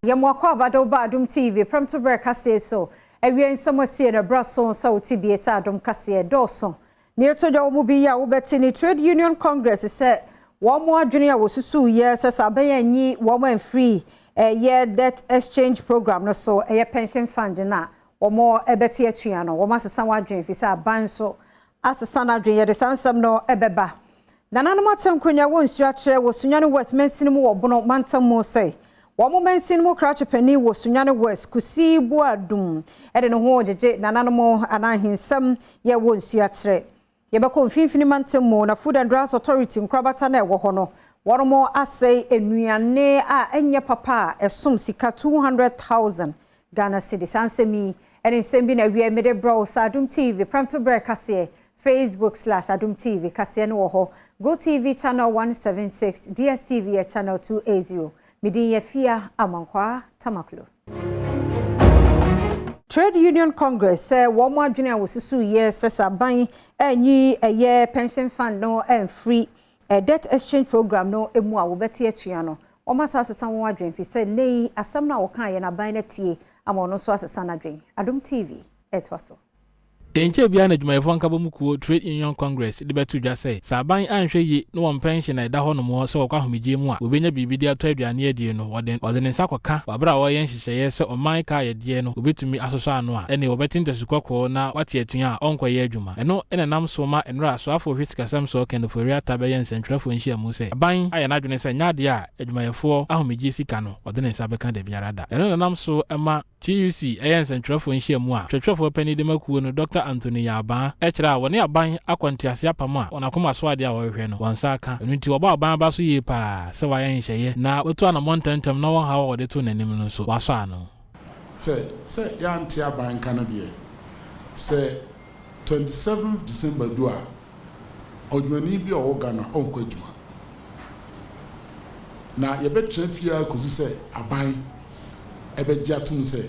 Yɛma wo akwaaba de wo ba Adom TV prɛmtoberɛ kaseɛ so. Awie nsɛm asie no ɛbra so sɛ wote bie sɛ Adom kaseɛ dɔɔso. Nea ɛtɔ dwa wɔ mu bi yi a wobɛte ne Trade Union Congress sɛ wɔn adwene a wɔsusu yɛ sɛ sɛ abɛyɛ anyi wɔn amfiri ɛyɛ debt exchange program no so, ɛyɛ pension fund no a wɔn ɛbɛte atua no, wɔn asesa wɔn adwene fi sɛ aban so asesa n'adwene. Yɛde saa nsɛm no ɛbɛba. Nananom atenkonya wɔ nsuo akyerɛ wɔ Sunyani West mansini mu wɔ Bono mantam mu sɛ wɔn mansini mu krakye panin wɔ Sunyani West, Kusi Buadum, ɛde ne ho gyegye nananom anaa ahensɛm yɛ wɔ nsuo akyerɛ. Yɛbɛkɔ Mfimfini mantam mu na Food and Drugs Authority nkorabata na ɛwɔ hɔ no, wɔn asɛe nnuane a ɛnyɛ papa a ɛsom sika 200,000 Ghana cedi. Saa nsɛm yi ɛne nsɛm bi na awie mede brɛ wo sɛ Adom TV prɛmtoberɛ kaseɛ. Facebook/Adom TV kaseɛ no wɔ hɔ, Go TV channel 176, DSTV yɛ channel 280. Medin yɛ Fia Amankwaa Tamaklo. Trade Union Congress sɛ wɔn adwene a wɔsusu yɛ sɛ sɛ aban anyi ɛyɛ pension fund no ɛmfiri debt exchange program no mu a wɔbɛte atua no, wɔn asa asesa wɔn adwene fi sɛ nne yi asɛm no a wɔka yɛ n'aban no tie ama ɔno nso asesa n'adwene. Adom TV ɛtoa so. Nkyɛn biara na adwumayɛfoɔ nkabom kuo Trade Union Congress de bɛto dwa sɛ sɛ aban anhwɛ yie na wɔn pension a ɛda hɔ nom sɛ wɔkɔ ahomegye mu a wɔbɛnya biribi de atɔ aduane adie no, wɔde ne nsa kɔka wɔ abere a wɔreyɛ nhyehyɛeɛ sɛ ɔman kaa yɛdeɛ no wɔbɛtumi asosɔ ano a, ɛne wɔbɛte ntɛso kɔkɔɔ na wate atua a ɔnkɔyɛ adwuma. Ɛno ɛna nam so ma nnora asoafoɔ hwɛ sikasɛm so Ken Ofori-Atta bɛyɛ nsɛntwerɛfoɔ nhyiamu sɛ aban ayɛ n'adwene sɛ nyɛ adeɛ a adwumayɛfoɔ ahomegye sika no ɔde ne nsa bɛka da biara da. Ɛno na nam so ma TUC ɛyɛ nsɛntwerɛfoɔ nhyiamu a twerɛtwerɛfoɔ panin de ma kuo no, Dr Anthony Yabaa, ɛkyerɛ a wɔne aban akɔntease apam a wɔn akoma so adeɛ a wɔrehwɛ no wɔn nsa aka. Ɛno nti wɔbɔ aban aba so yie paa sɛ wɔayɛ nhyehyɛeɛ na wɔatu anammɔ ntɛmntɛm na wɔn haw a wɔde to n'anim no nso wɔasɔ ano. Sɛ yɛante aban ka no deɛ, sɛ 27 December du a, ɔdwumani bi a ɔwɔ Ghana ɔnkɔ adwuma na yɛbɛtena fie a kɔsi sɛ aban ɛbɛgye atom sɛ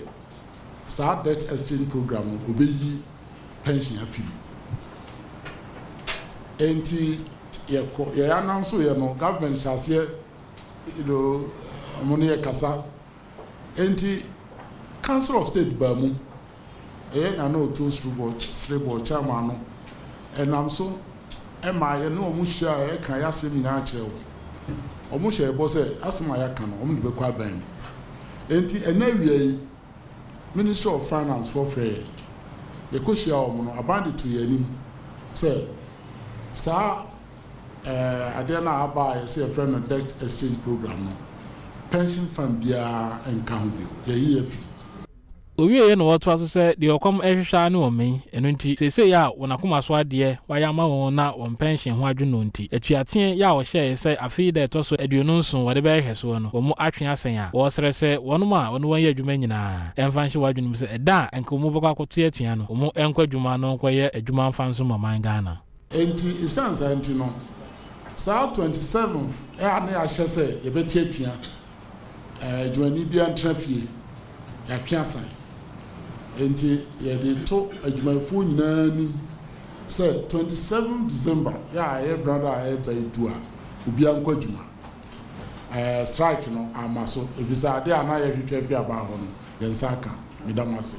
saa debt exchange program no obɛyi pension afi mu. Nti yɛkɔ yɛyɛ ananso yɛ no, government hyɛ aseɛ ɔmo ne yɛ kasa. Nti Council of State baa mu, ɛyɛ Nana Otuo Serebour chairman no, ɛnam so ɛma yɛne ɔmo hyia a yɛka yɛ asɛm nyinaa kyerɛ wɔn. Ɔmo hyɛ ɛbɔ sɛ asɛm a yɛaka no, ɔmo de bɛkɔ aban mu. Nti ɛnɛ awia yi, Ministry of Finance fɔ frɛ yɛ, yɛkɔhyia wɔn no, aban de to yɛn anim sɛ saa adeɛ no a aba a yɛsɛ yɛfrɛ no debt exchange program no, pension fund biara nka ho bio, yɛyi yɛ fi. Owieɛ na wɔtoa so sɛ deɛ ɔkɔm ɛhwehwɛ ne ɔmɛn. Ɛno nti seesei a wɔn akoma so adeɛ wayɛ ama wɔn na wɔn pension ho adwene no nti, atuateɛ yɛ a wɔhyɛɛ sɛ afei da ɛtɔ so 27 wɔde bɛyɛ hwɛsoɔ no, wɔn mu atwe asɛn a wɔresrɛ sɛ wɔnom a wɔne wɔn yɛ adwuma nyinaa ɛmfa nhyɛ wɔn adwene mu sɛ ɛda a nka wɔn bɛkɔ akɔto atua no, wɔn nkɔ adwuma no nkɔyɛ adwuma mfa nso ma ɔman Ghana. Nti ɛsiane saa nti no, saa 27th a ne yɛahyɛ sɛ yɛbɛte atua, adwumani biara ntena fie, yɛatwe asan. Nti yɛde to adwumayɛfoɔ nyinaa anim sɛ 27 December yɛ a ɛyɛ brada a ɛreba yi du a, obiara nkɔ adwuma. Strike no ama so ɛfiri sɛ adeɛ a na yɛhwehwɛ afi aban hɔ no, yɛn nsa aka. Meda mo ase.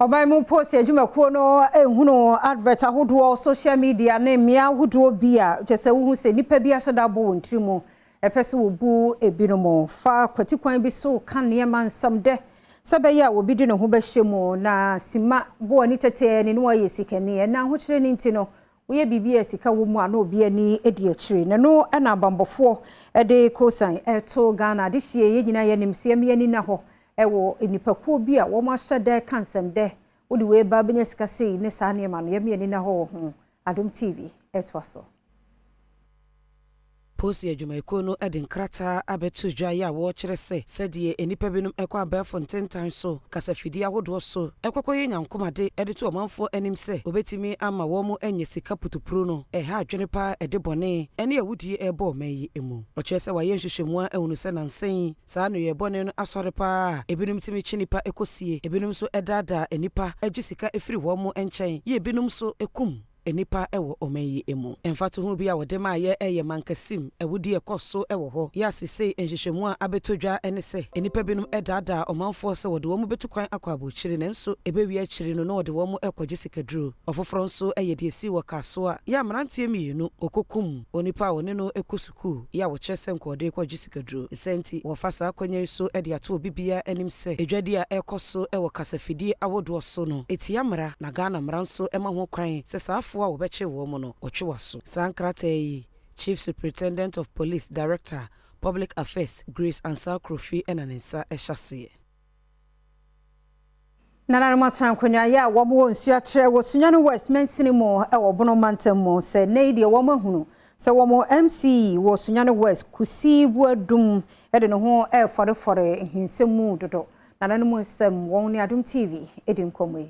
Ɔman mu post adwumakuo no ehunu advert ahodoɔ social media ne mmea ahodoɔ bi a kyerɛ sɛ wohu sɛ nnipa bi ahyɛ da abɔ wɔn tiri mu ɛpɛ sɛ wɔbu ebinom fa kwatikwan bi so ka nneɛma nsɛm dɛ sɛ bɛyɛ a obi de ne ho bɛhyɛ mu na sima bo ani tɛtɛɛ ne no ayɛ sikani. Ɛna ahokyerɛ no nti no, woyɛ biribi a sika wɔ mu a na obi ani di akyire na no. Ɛna abambɔfoɔ ɛde kosan ɛto Ghana adehyie yɛn nyinaa yɛnim sɛ yɛn ani na hɔ ɛwɔ nipakuo bi a wɔn ahyɛ dɛ ka nsɛm dɛ wode wei ba bɛnya sika sei ne saa nneɛma no, yɛn ani na hɔ wɔ ho. Adom TV ɛtoa so. Polisi adwumayɛkuo no de nkrataa abɛto dwa yi a wɔrekyerɛ sɛ sɛdeɛ nnipa binom kɔ abɛɛfo ntentan so, kasafidie ahodoɔ so ɛkɔkɔyɛ nyankomade de to ɔmanfoɔ anim sɛ wɔbɛtumi ama wɔn mo anya sika putupuru no, ɛha adwene paa, ɛde bɔne ne awudie ɛrebɔ ɔman yi mu. Ɔkyerɛ sɛ wɔayɛ nhwehwɛmu a ahunu sɛ nansɛn saa nneyɛɛ bɔne no asɔre paa a ebinom tumi kye nnipa kɔsie, ebinom nso daadaa nnipa gye sika firi wɔn mo nkyɛn yɛ, ebinom nso kum. nnipa wɔ ɔman yi mu. Mfatoho bi a wɔde maayɛ yɛ Mankasim awudie ɛkɔ so wɔ hɔ yɛ asesei. Nhwehwɛmu a abɛtɔ dwa ne sɛ nnipa binom daadaa ɔmanfoɔ sɛ wɔde wɔn bɛtu kwan akɔ abɔkyire, nanso ɛbɛwie akyiri no na wɔde wɔn kɔgye sikaduro. Ɔfoforɔ nso yɛ deɛ si wɔ Kasoa yɛ mmeranteɛ mmienu ɔkɔkum onipa a wɔne no kɔ sukuu yɛ a wɔkyerɛ sɛ nkɔɔde kɔgye sikaduro. Nsɛ nti wɔfa saa akonnwa yi so de ato obi biara anim sɛ edwadi a ɛrekɔ so wɔ kasafidie ahodoɔ so no etia mmara, na Ghana mmara nso ma ho kwan sɛ saa afoɔ a wɔbɛkye wɔn no wɔtwe w'aso. Saa nkrataa yi, Chief Superintendent of Police, Director, Public Affairs, Grace Ansah Krofi na ne nsa hyɛ aseɛ. Nananom atena nkonnwa a wɔn wɔ Nsuatrɛ wɔ Sunyani West mansini mu wɔ Bono mantam mu sɛ ne deɛ wɔn ahunu sɛ wɔn MCE wɔ Sunyani West, Kusi Buadum, de ne ho ɛrefɔrefɔre nsɛm mu dodo. Nananom nsɛm wɔn ne Adom TV di nkɔmmɔ yi.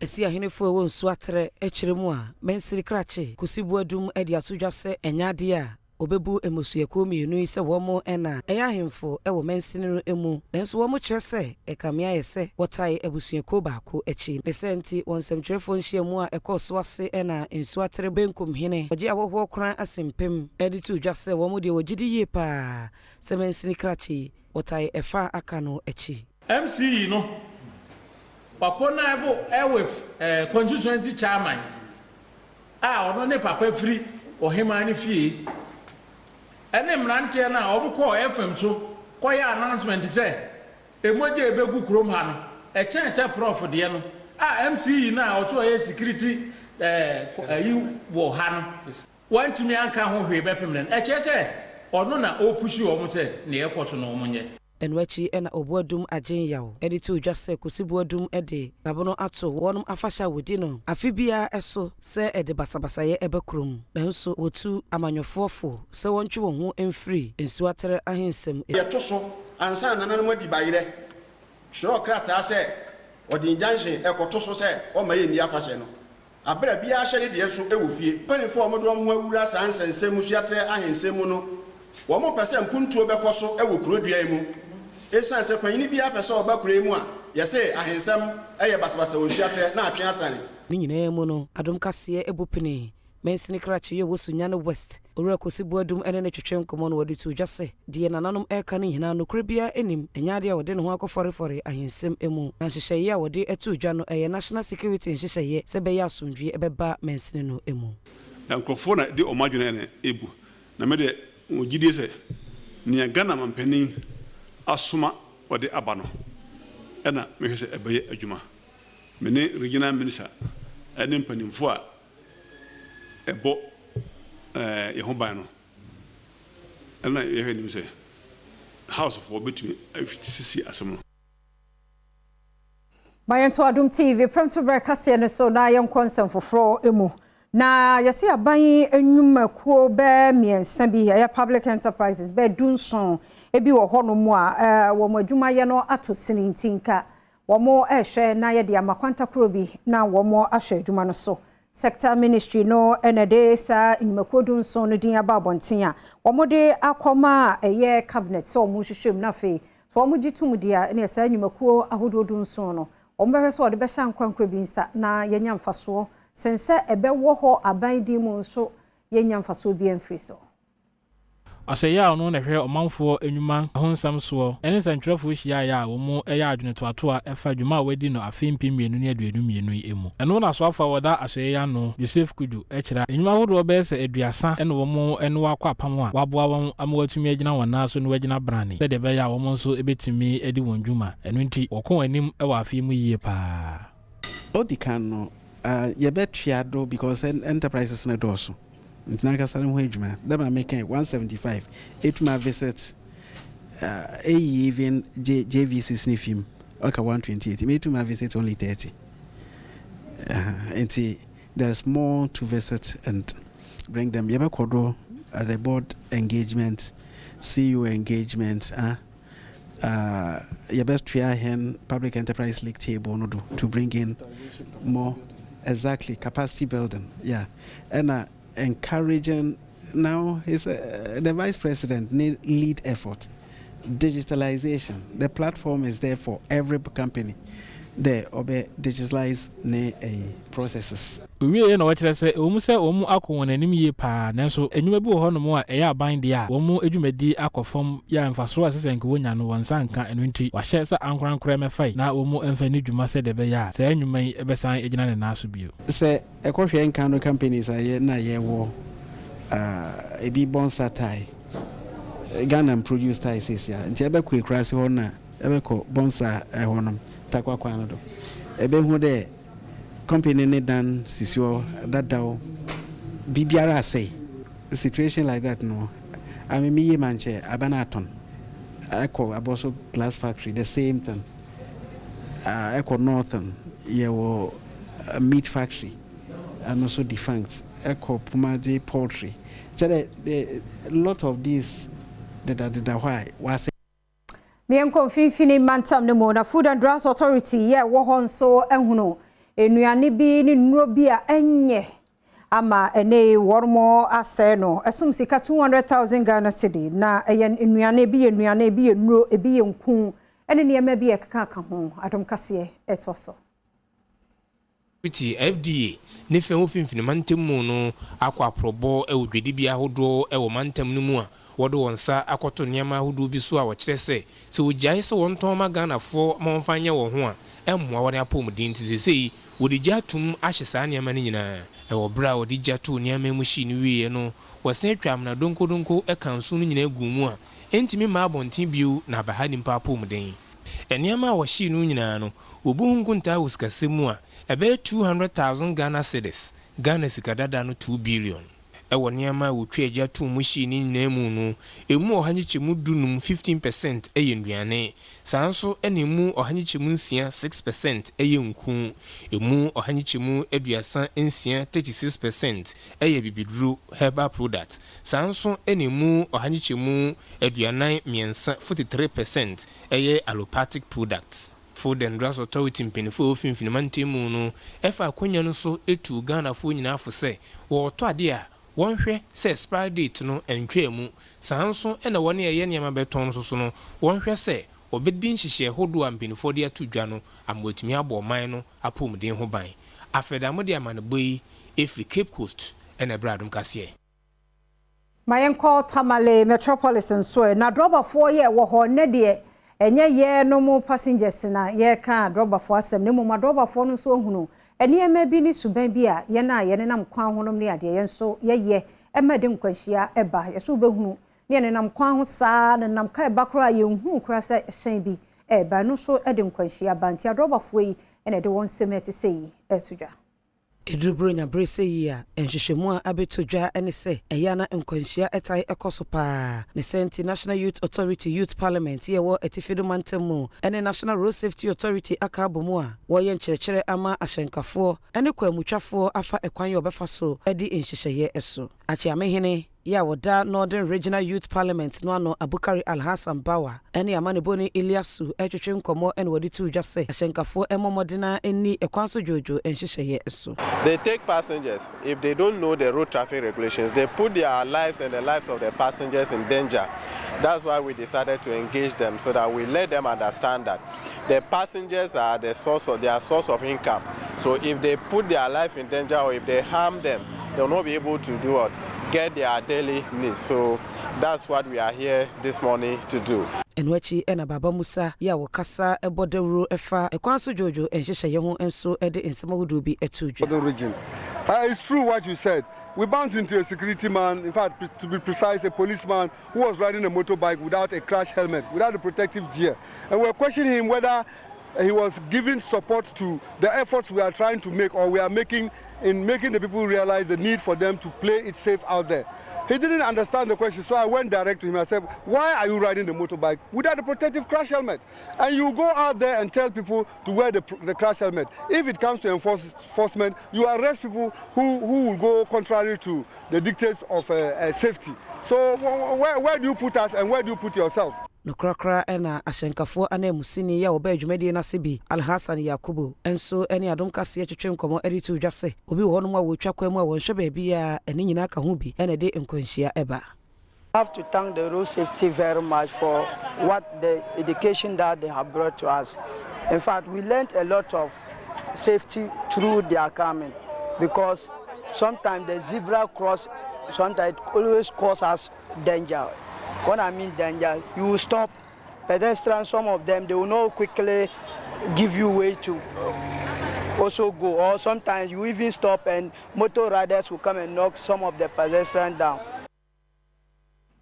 Ɛsi ahenefo a ɛwɔ Nsuatrɛ akyerɛ mu a mansini krakye Kusi Buadum de ato dwa sɛ ɛnyɛ adeɛ a obɛbu mmusuakuo mmienu yi sɛ wɔn na ɛyɛ ahemfo wɔ mansini no mu, nanso wɔn kyerɛ sɛ ɛkame ayɛ sɛ wɔtae abusuakuo baako akyi. Ne sɛ nti wɔn nsɛmtwerɛfoɔ nhyiamu a ɛkɔɔ so ase na Nsuatere benkum hene ɔgye ahɔhoɔ koran asempem de to dwa sɛ wɔn deɛ wɔgye di yie paa sɛ mansini krakye wɔtae ɛfa aka no akyi. MCE no wakɔ with constituency chairman a ɔno ne papa firi ɔheman no fie ɛne mmeranteɛ no a wɔn kɔɔ FM so kɔyɛ announcement sɛ emogya ebegu kurom ha no ɛkyɛn sɛ Prof deɛ no a MCE no a ɔso ɔyɛ security ɛyi wɔ ha no wɔntumi anka ho hwee bɛpem no. Ɛkyerɛ sɛ ɔno na ɔpush wɔn sɛ nea ɛkɔ so no wɔn nyɛ. Ɛno akyi ɛna Obuadum agyen yaw ɛde to dwa sɛ Kusi Buadum de dabono ato wɔnom afahyɛ a wɔdi no afe biara ɛso sɛ ɛde basabasayɛ ɛbɛ kurom, nanso wɔtu amanyɔfoɔ fo sɛ wɔntwe wɔn ho mfiri Nsuatere ahensɛm. Yɛto so ansa nananom adi bayerɛ twerɛ krataa sɛ ɔde injunction ɛkɔto so sɛ ɔma yɛ nni afahyɛ no abere biara hyɛ ne deɛ so wɔ fie. Mpanimfoɔ a wɔde wɔn ho awura saa nsɛnsɛm mu Suatrɛ ahensɛm mu no, wɔn pɛ sɛ mpuntuo bɛkɔ so wɔ kurodua yi mu, ɛsiane sɛ panyini biara pɛ sɛ ɔba kuro yi mu a yɛsɛ ahensɛm yɛ basabasa wɔ Nsuatrɛ na atwe asane. Ne nyinaa mu no, Adom Kaseɛ ebu pene mansini krakye yɛ wɔ Sunyani West, Owura Kosi Buadum, ne ne twetwe nkɔmmɔ no, wɔde to dwa sɛ deɛ nananom ɛreka no nyinaa nokorɛ biara anim, ɛnyɛ adeɛ a wɔde ne ho akɔfɔrefɔre ahensɛm mu, na nhyehyɛeɛ a wɔde to dwa no ɛyɛ national security nhyehyɛeɛ sɛ ɛbɛyɛ asomdwie ɛbɛba mansini no mu. Na nkurɔfoɔ na de ɔmo adwene na ebu na mɛ wɔn gyidie sɛ nea Ghana mampanin asoma wɔde aba no ɛna mehwɛ sɛ ɛbɛyɛ adwuma. Me ne regional minister ɛne mpanimfoɔ a ɛbɔ yɛn ho ban no ɛna yɛhwɛ anim sɛ housefoɔ bɛtumi sisi asɛm no. Ma yɛnto Adom TV prɛmto berɛ kaseɛ no so na yɛnkɔ nsɛm foforɔ mu. Na yɛsi aban nnwumakuo bɛɛ mmiɛnsa bi, ɛyɛ public enterprises bɛɛ 17 ebi wɔ hɔnom a wɔn adwumayɛ no ato sini, nti nka wɔn ɛrehwɛ na yɛde ama kwantakoro bi na wɔn ahwɛ adwuma no so. Sector ministry no ɛna de saa nnwumakuo 17 no din aba abɔnten a wɔn de akɔma a ɛyɛ cabinet sɛ wɔn nhwehwɛ mu, na afei so wɔn gye tum deɛ ɛne saa nnwumakuo ahodoɔ 17 no wɔn bɛhwɛ sɛ wɔde bɛhyɛ ankorankora bi nsa na yɛnya mfasoɔ sen sɛ ɛbɛwɔ hɔ aban din mu nso yɛnya mfasoɔ bi amfiri so. Asɛyɛ a ɔno na hwɛ ɔmanfoɔ nnwuma ho nsɛm soɔ ɛne nsɛntwerɛfoɔ hyiaeɛ a wɔn ɛyɛ adwene toatoa ɛfa dwuma a wɔadi no afe 2022 yi mu. Ɛno na soafoɔ a wɔda asɛyɛ yi ano, Joseph Kudu, ɛkyerɛ nnwuma ahodoɔ bɛyɛ sɛ 30 ɛna wɔn ɛne wakɔ apam a waboa wɔn ama wɔatumi agyina wɔn nan so na wɔagyina brane sɛdeɛ ɛbɛyɛ a wɔn nso bɛtumi adi wɔn dwuma. Ɛno nti wɔkɔ wɔn anim ɛwɔ afe mu yie paa. Odi kan no, yɛbɛtua do because enterprises no dɔɔso, nti nankasa no ho adwuma dɛm a meka 175 ɛtumi visit ɛyi even JVCs ne fim ɔka 128, mɛtumi visit only 30, nti there's more to visit and bring them. Yɛbɛkɔ do at the board engagement, CEO engagement, yɛbɛtua hɛn public enterprise league table no do to bring in more, exactly, capacity building, yeah, and encouraging. Now is the vice president need lead effort, digitalization. The platform is there for every company. dɛ ɔbɛ digitalise ne ɛyi processes. Owieeɛ na wɔkyerɛ sɛ ɛwɔ mu sɛ wɔn akɔ wɔn anim yie paa nanso nnwuma bi wɔ hɔnom a ɛyɛ aban deɛ a wɔn dwumadie akɔ fam yɛ a mfasoɔ a ɛsɛ sɛ nka wɔnya no wɔn nsa nka ɛno nti wɔahyɛ sɛ ankorankorɛ mmɛfa yi na wɔn mfa nni dwuma sɛdeɛ ɛbɛyɛ a saa nnwuma yi bɛsan agyina ne nan so bio. Sɛ ɛkɔhwɛ nkan no companies a yɛ na yɛwɔ ebi Bonsa Tyre, Ghana mproduce tyre seesia nti ɛbɛkɔ ekuraase hɔ na ɛbɛkɔ Bonsa ɛhɔ nom Tarkwa kwan no do ɛbɛhu dɛ company ne dan sisi hɔ dadaw biribiara asɛe situation like that no ame me yie ma nkyɛ aban atɔn ɛkɔ Aboso glass factory the same thing ɛkɔ Northern yɛwɔ meat factory ɛno nso defunct ɛkɔ Pomadze poultry kyerɛ dɛ lot of these dedadeda hɔ a wasɛ. Miɛnkɔ Mfimfini Mantam no mu na Food and Drugs Authority yɛ wɔ hɔ nso ahunu nnuane bi ne nnuro bi a ɛnyɛ ama ɛnɛ wɔn mo asɛe no ɛsom sika 200,000 Ghana cedi na ɛyɛ nnuane ebi yɛ nnuane ebi yɛ nnuro ebi yɛ nku ɛne nneɛma bi a ɛkeka ka ho adom kaseɛ ɛtɔ so. Ti FDA ne fɛn wo mfimfini mantam mu no akɔ aporɔbɔ wɔ dwadibea ahodoɔ wɔ mantam no mu a wɔde wɔn nsa akɔto nneɛma ahodoɔ bi so a wɔkyerɛ sɛ sɛ wɔgyae sɛ wɔntɔn ma Ghanafoɔ ma wɔmfa nyɛ wɔn ho a ɛmmoa wɔn apɔmuden nti seesei wɔde gya atum ahye saa nneɛma no nyinaa. Ɛwɔ berɛ a wɔde gya too nneɛma mu hyii no wieɛ no, wɔsan atwa amena donkodonko ka nso no nyinaa gu mu a ɛntumi mma abɔnten bio na abaha nnipa apɔmuden. Nneɛma a wɔhyee no nyinaa no, wɔbu ho nkontaa wɔ sikasɛm mu a ɛbɛyɛ 200,000 Ghana cedis, Ghana sika dada no 2 billion. Ɛwɔ nneɛma a wɔtwa agya too mu hyii ne nyinaa mu no, emu 115%, 15%, yɛ nnuane. Saa nso ɛna emu 106%, 6%, yɛ nku. Emu 136%, 36%, yɛ bibiduro, herbal product. Saa nso ɛna emu 143%, 43%, yɛ allopathic products. Food and Drugs Authority mpanimfoɔ a wɔfi mfimfini mantam mu no ɛfa akonnwa no so etu Ghanafoɔ nyinaa fo sɛ wɔretɔ adeɛ a wɔnhwɛ sɛ expiry date no ntwaa mu. Saa nso ɛna wɔne ɛyɛ nneɛma bɛtɔn no soso no, wɔnhwɛ sɛ wɔbɛdi nhyehyɛ hodoɔ a mpanimfoɔ de ato dwa no ama wɔatumi abɔ ɔman no apɔmuden ho ban. Afɛdamo de amanebɔ yi efiri Cape Coast ɛna ɛbrɛ Adom Kaseɛ. Ma yɛnkɔ Tamale Metropolis nso na drɔbafoɔ yɛ wɔ hɔ ne deɛ ɛnyɛ yɛ no mu passengers na yɛka drɔbafoɔ asɛm na mmom adrɔbafoɔ no nso ahunu nneɛma bi ne suban bi a yɛn a yɛnenam kwan ho nom ne adeɛ yɛn nso yɛyɛ ɛma de nkwanhyia ɛba yɛso wobɛhunu ne yɛnenam kwan ho saa nenam ka ɛba koraa yɛnhunu koraa sɛ hyɛn bi ɛɛba no nso de nkwanhyia ba nti adrɔbafoɔ yi ɛna ɛde wɔn nsɛm ɛte sɛ yi ɛto dwa. Ɛduru Buronya bere sɛ yi a nhwehwɛmu a abɛtɔ dwa ne sɛ ɛyɛ na nkwanhyia ɛtae ɛkɔ so paa ne sɛ nti National Youth Authority Youth Parliament yɛwɔ Atifido mantam mu ɛne National Road Safety Authority aka abɔ mu a wɔyɛ nkyerɛkyerɛ ama ahyɛnkafoɔ ne kwamutwafoɔ afa ɛkwan yɛ ɔbɛfa so de nhyehyɛeɛ ɛso. Akyeamehene yɛ a wɔda Northern Regional Youth Parliament no ano, Abukari Alhassan Bawa, ɛne amanebɔne Eliasu ɛtwetwe nkɔmmɔ ɛne wɔde too dwa sɛ ahyɛnkafoɔ ɛmmɔ mmɔdena ɛnni ɛkwan so dwoodwo nhyehyɛeɛ so. They take passengers. If they don't know the road traffic regulations, they put their lives and the lives of the passengers in danger. That's why we decided to engage them so that we let them understand that the passengers are the source of their source of income. So if they put their life in danger or if they harm them, they'll not be able to do what? Get their daily needs. So that's what we are here this morning to do. Ɛno akyi ɛna Baba Musa yɛ a wɔkasa ɛbɔ dawuro ɛfa ɛkwan so dwoodwo nhyehyɛeɛ ho nso ɛde nsɛm ahodoɔ bi ɛto dwa. Northern region. It's true what you said. We bumped into a security man, in fact, to be precise, a policeman who was riding a motorbike without a crash helmet, without the protective gear. And we were questioning him whether he was giving support to the efforts we are trying to make or we are making in making the people realize the need for them to play it safe out there. He didn't understand the question, so I went direct to him. I said, "Why are you riding the motorbike without the protective crash helmet? And you go out there and tell people to wear the crash helmet. If it comes to enforcement, you arrest people who will go contrary to the dictates of safety. So where do you put us and where do you put yourself?" Nokorakora ɛna ahyɛnkafoɔ ananmusini yi a wɔbɛɛ dwumadie no ase bi, Alhassan Yakubu, nso ne Adom Kaseɛ twetwe nkɔmmɔ de to dwa sɛ obi wɔ hɔnom a wɔtwa kwan mu a wɔnhwɛ baabi a ɛne nyinaa ka ho bi ɛna ɛde nkwanhyia ɛba. I have to thank the road safety very much for what the education that they have brought to us. In fact, we learned a lot of safety through their coming because sometimes the zebra cross sometimes always cause us danger. When I mean danger, you will stop pedestrians, some of them, they will not quickly give you way to also go. Or sometimes you even stop and motor riders will come and knock some of the pedestrians down.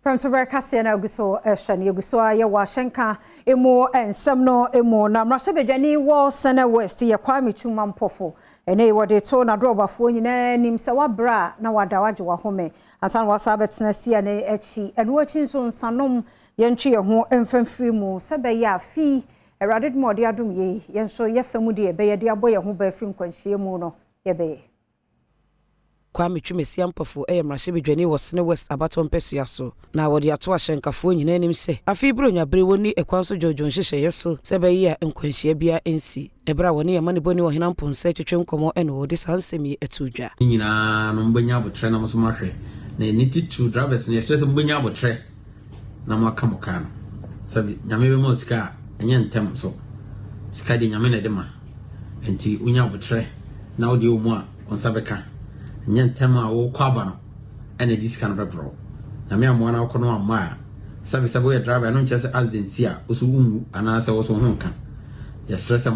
Prɛmtoberɛ kaseɛ no agu so ɛhwɛ no yɛgu so a yɛwɔ ahyɛnka emu nsɛm no emu na mmarahyɛbadwani wɔ Sene West yɛ Kwame Twuma Mpɔfo ɛne wɔde to n'adorɔbafoɔ nyinaa anim sɛ wabra na wada wagye wahome ansa na wasa abɛtena sia ne akyi ɛno akyi nso nsanom yɛntwe yɛn ho mfamfiri mu sɛ bɛyɛ afi Awurade dom a ɔde adom yei yɛn nso yɛfa mu deɛ ɛbɛyɛ de abɔ yɛn ho baa firi nkwanhyia mu no yɛbɛyɛ. Kwame Twumasi Ampofo yɛ mmarahyɛbadwani wɔ Sene West abatoɔ mpasua so, na wɔde ato ahyɛnkafoɔ nyinaa anim sɛ afei Buronya bere wɔnni ɛkwan so dwoodwoo nhyehyɛeɛ so sɛ ɛbɛyɛ a nkwanhyia biara nsi. Ɛberɛ a wɔne amanibɔni Ɔhene Amponsah retwetwe nkɔmmɔ na wɔde saa nsɛm yi too dwa. Ne nyinaa no mobɛnya abotrɛ na mo nso moahwɛ na ne titiriw drivers no yɛsrɛ sɛ mobɛnya abotrɛ na moaka mo car no. Sɛbi Nyame bɛma wo sika a ɛnyɛ ntɛm so. Sika deɛ Nyame na ɛde ma. Nti wonya abotrɛ na wode wɔ mu a wo nsa bɛka. Ɛnyɛ ntɛm a wokɔ aba no ɛna ɛde sika no bɛbrɛ wo. Nyame ammoa na wokɔ no amma a, sɛbi sɛbi woyɛ driver ɛno nkyerɛ sɛ accident si a wo so wonwu anaasɛ wo so wo ho nka. Yɛsrɛ sɛ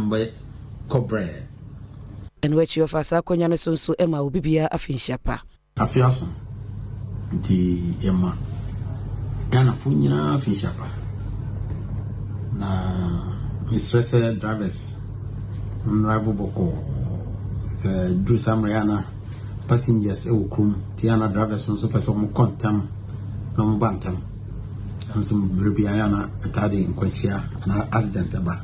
mobɛkɔ brɛɛ. Ɛno akyi ɔfaa saa akwanya no so nso maa obi biara afinhyia pa. Afe aso nti yɛma Ghanafoɔ nyinaa afinhyia pa. Na mesrɛ sɛ drivers mmra bɔkɔɔ. Sɛ duru saa mmerɛ a na passengers wɔ kurom nti a na drivers nso pɛ sɛ wɔkɔ ntɛm na wɔba ntɛm. Nso mmerɛ bi ayɛ na ɛtaa de nkwanhyia anaa accident ba.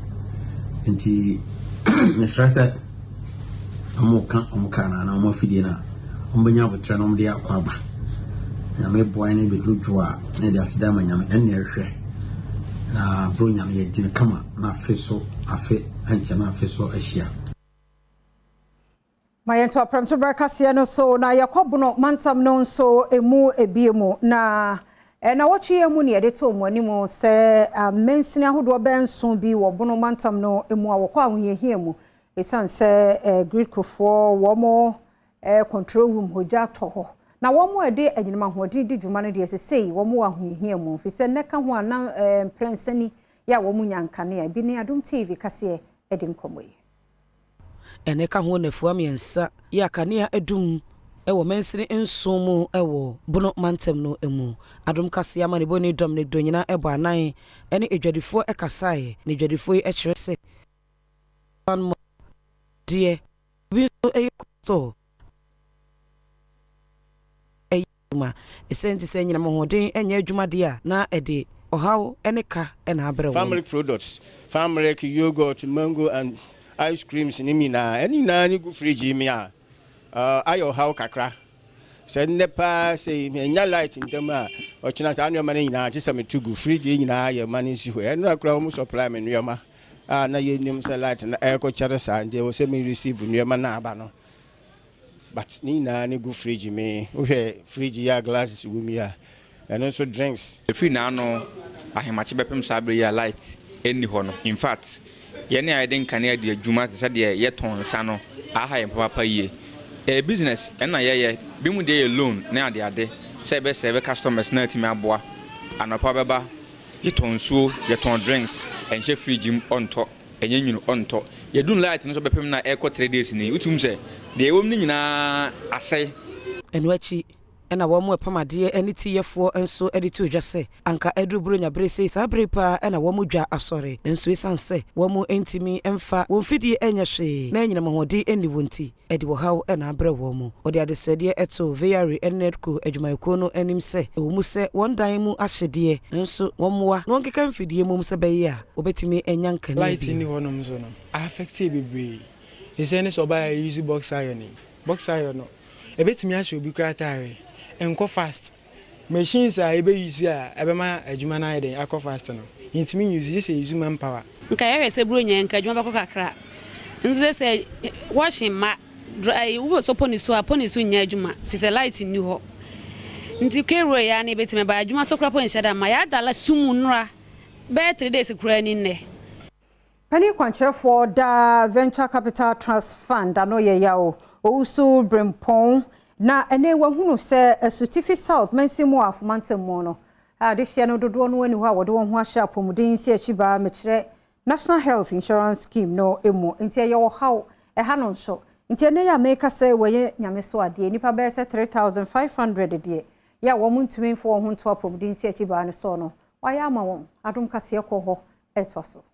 Nti mesrɛ sɛ wɔreka wɔn kaa no anaa wɔn afidie no a, wɔbɛnya aboterɛ na wɔde akɔ aba. Nyame boa yɛn bɛduru dwo a, na yɛde aseda ama Nyame. Ɛno na yɛhwehwɛ. Na Buronya no yɛdi no kama na afe so afe ankyɛ na afe so ahyia. Ma yɛnto aprɛmto berɛ kaseɛ no so na yɛkɔ bono mantam no nso emu ebie mu na nnawɔtwe yi mu ne yɛde too mo anim sɛ amansini ahodoɔ bɛyɛ nson bi wɔ bono mantam no mu a wɔkɔ ahohiahia mu Esiane sɛ Greekfoɔ wɔn control room hɔ gya atɔ hɔ, na wɔn a ɛde anyinam ahoɔden di dwuma no deɛ sesei wɔn wɔ ahohiahia mu, ɛfiri sɛ nnɛ ka ho a na mprɛnsa ni yɛ a wɔn nya nkanea. Ebi ne Adom TV kaseɛ di nkɔmmɔ yi. Ɛnnɛ ka ho nnafua mmiɛnsa yɛ a kanea adum wɔ mansini nson mu wɔ Bono mantam no mu. Adom kaseɛ amanebɔni Dominic Donyina bɔ anan ne adwadifoɔ kasaeɛ, na adwadifoɔ yi kyerɛ sɛ, Banmɔ deɛ obi nso yɛ kɔstɔɔ a ɛyɛ adwuma. Ɛsɛ nti sɛ anyinam ahoɔden nyɛ adwuma deɛ a, na ɛde ɔhaw ne ka na abrɛ Farm wɔn. milk products, farm milk, yoghurt, mango and ice creams ne nyinaa, ɛne nyinaa ne gu fridge yi mu a, ayɛ ɔhaw kakra. Sɛ nnɛ paa sei manya light ntɛm a, ɔkyena saa nneɛma no nyinaa gye sɛ meto gu fridge yi nyinaa yɛ ma no nsi hɔ. Ɛnora koraa wɔn supply me nneɛma a na yɛnnim sɛ light no ɛrekɔkyɛre saa nti ɛwɔ sɛ me receive nneɛma no aba no. But ne nyinaa ne gu fridge me wohwɛ fridge yi a glasses wɔ mu yi a ɛno nso drinks. Ɛfiri naano ahemakye bɛpem saa berɛ yi a light nni hɔ no, infact yɛn a yɛde nkanea di adwuma te sɛ deɛ yɛtɔn nsa no, aha yɛn papaapa yie. Ɛyɛ business na yɛyɛ, binom deɛ yɛ loan ne adeade sɛ yɛbɛ serve customers na atumi aboa. Anɔpa bɛba, yɛtɔn nsuo, yɛtɔn drinks, ɛnhyɛ fridge mu, ɔntɔ, ɛnyɛ nwunu, ɔntɔ. Yɛdum light no nso bɛpem na ɛrekɔ 3 days ni, wotumi hu sɛ deɛ ɛwɔ mu no nyinaa asɛe. Ɛno akyi na wɔn a ɛpam adeɛ ne tiyɛfoɔ nso de too dwa sɛ, anka aduru Buronya bere sei, saa bere yi pa ara na wɔn dwa asɔre. Nanso esiane sɛ wɔntumi mfa wɔn mfidie nyɛ hwee na anyinam ahoɔden nni hɔ nti, ɛde ɔhaw na abrɛ wɔn. Wɔde adesrɛdeɛ too VRA ne NEDCO adwumayɛkuo no anim sɛ, ɛwɔ mu sɛ wɔn dan mu ahye deɛ, nanso wɔmmoa na wɔnkeka mfidie mmom sɛ ɛbɛyɛ a wɔbɛtumi anya nkanea Light nni bio. hɔnom nso no, a affect yɛ bebree. Te sɛ ne sɛ ɔbaa yɛ use box iron yi. Box iron no, ɛbɛtumi ahyɛ obi koraa ataare. Ɛnkɔ fast. Machines a yɛbɛ use a ɛbɛma adwuma no ayɛ dɛn akɔ fast no, yɛntumi n-use gye sɛ yɛ use manpower. Nka yɛhwɛ sɛ buronya yi nka adwuma bɛkɔ kakra. Nso sɛ sɛ washing mma, dry, wobɛsɔ pony so a, pony so nyɛ adwuma firi sɛ light nni hɔ. Nti kero yi ara na yɛbɛtumi aba. Adwuma so koraa mpo nhyɛ da mma. Yɛada sum nnora bɛyɛ 3 days koraa ni nnɛ. Panin kwankyerɛfoɔ da Venture Capital Trust Fund ano yɛ Yaw Owusu Brempong na ɛnɛ wahunu sɛ Asutifi South mansin mu a Afomantam mu no adehyeɛ no dodoɔ no ani hɔ a wɔde wɔn ho ahyɛ apɔmuden si akyi baa mekyerɛ National Health Insurance Scheme no mu nti ɛyɛ ɔhaw ɛha no nso nti ɛnɛ yɛ a meka sɛ wɔyɛ nyame so adeɛ nnipa bɛyɛ sɛ 3500 deɛ yɛ a wɔn ntumi mfo wɔn ho nto apɔmuden si akyi baa no soɔ no wɔayɛ ama wɔn adom kaseɛ kɔ hɔ ɛtoa so.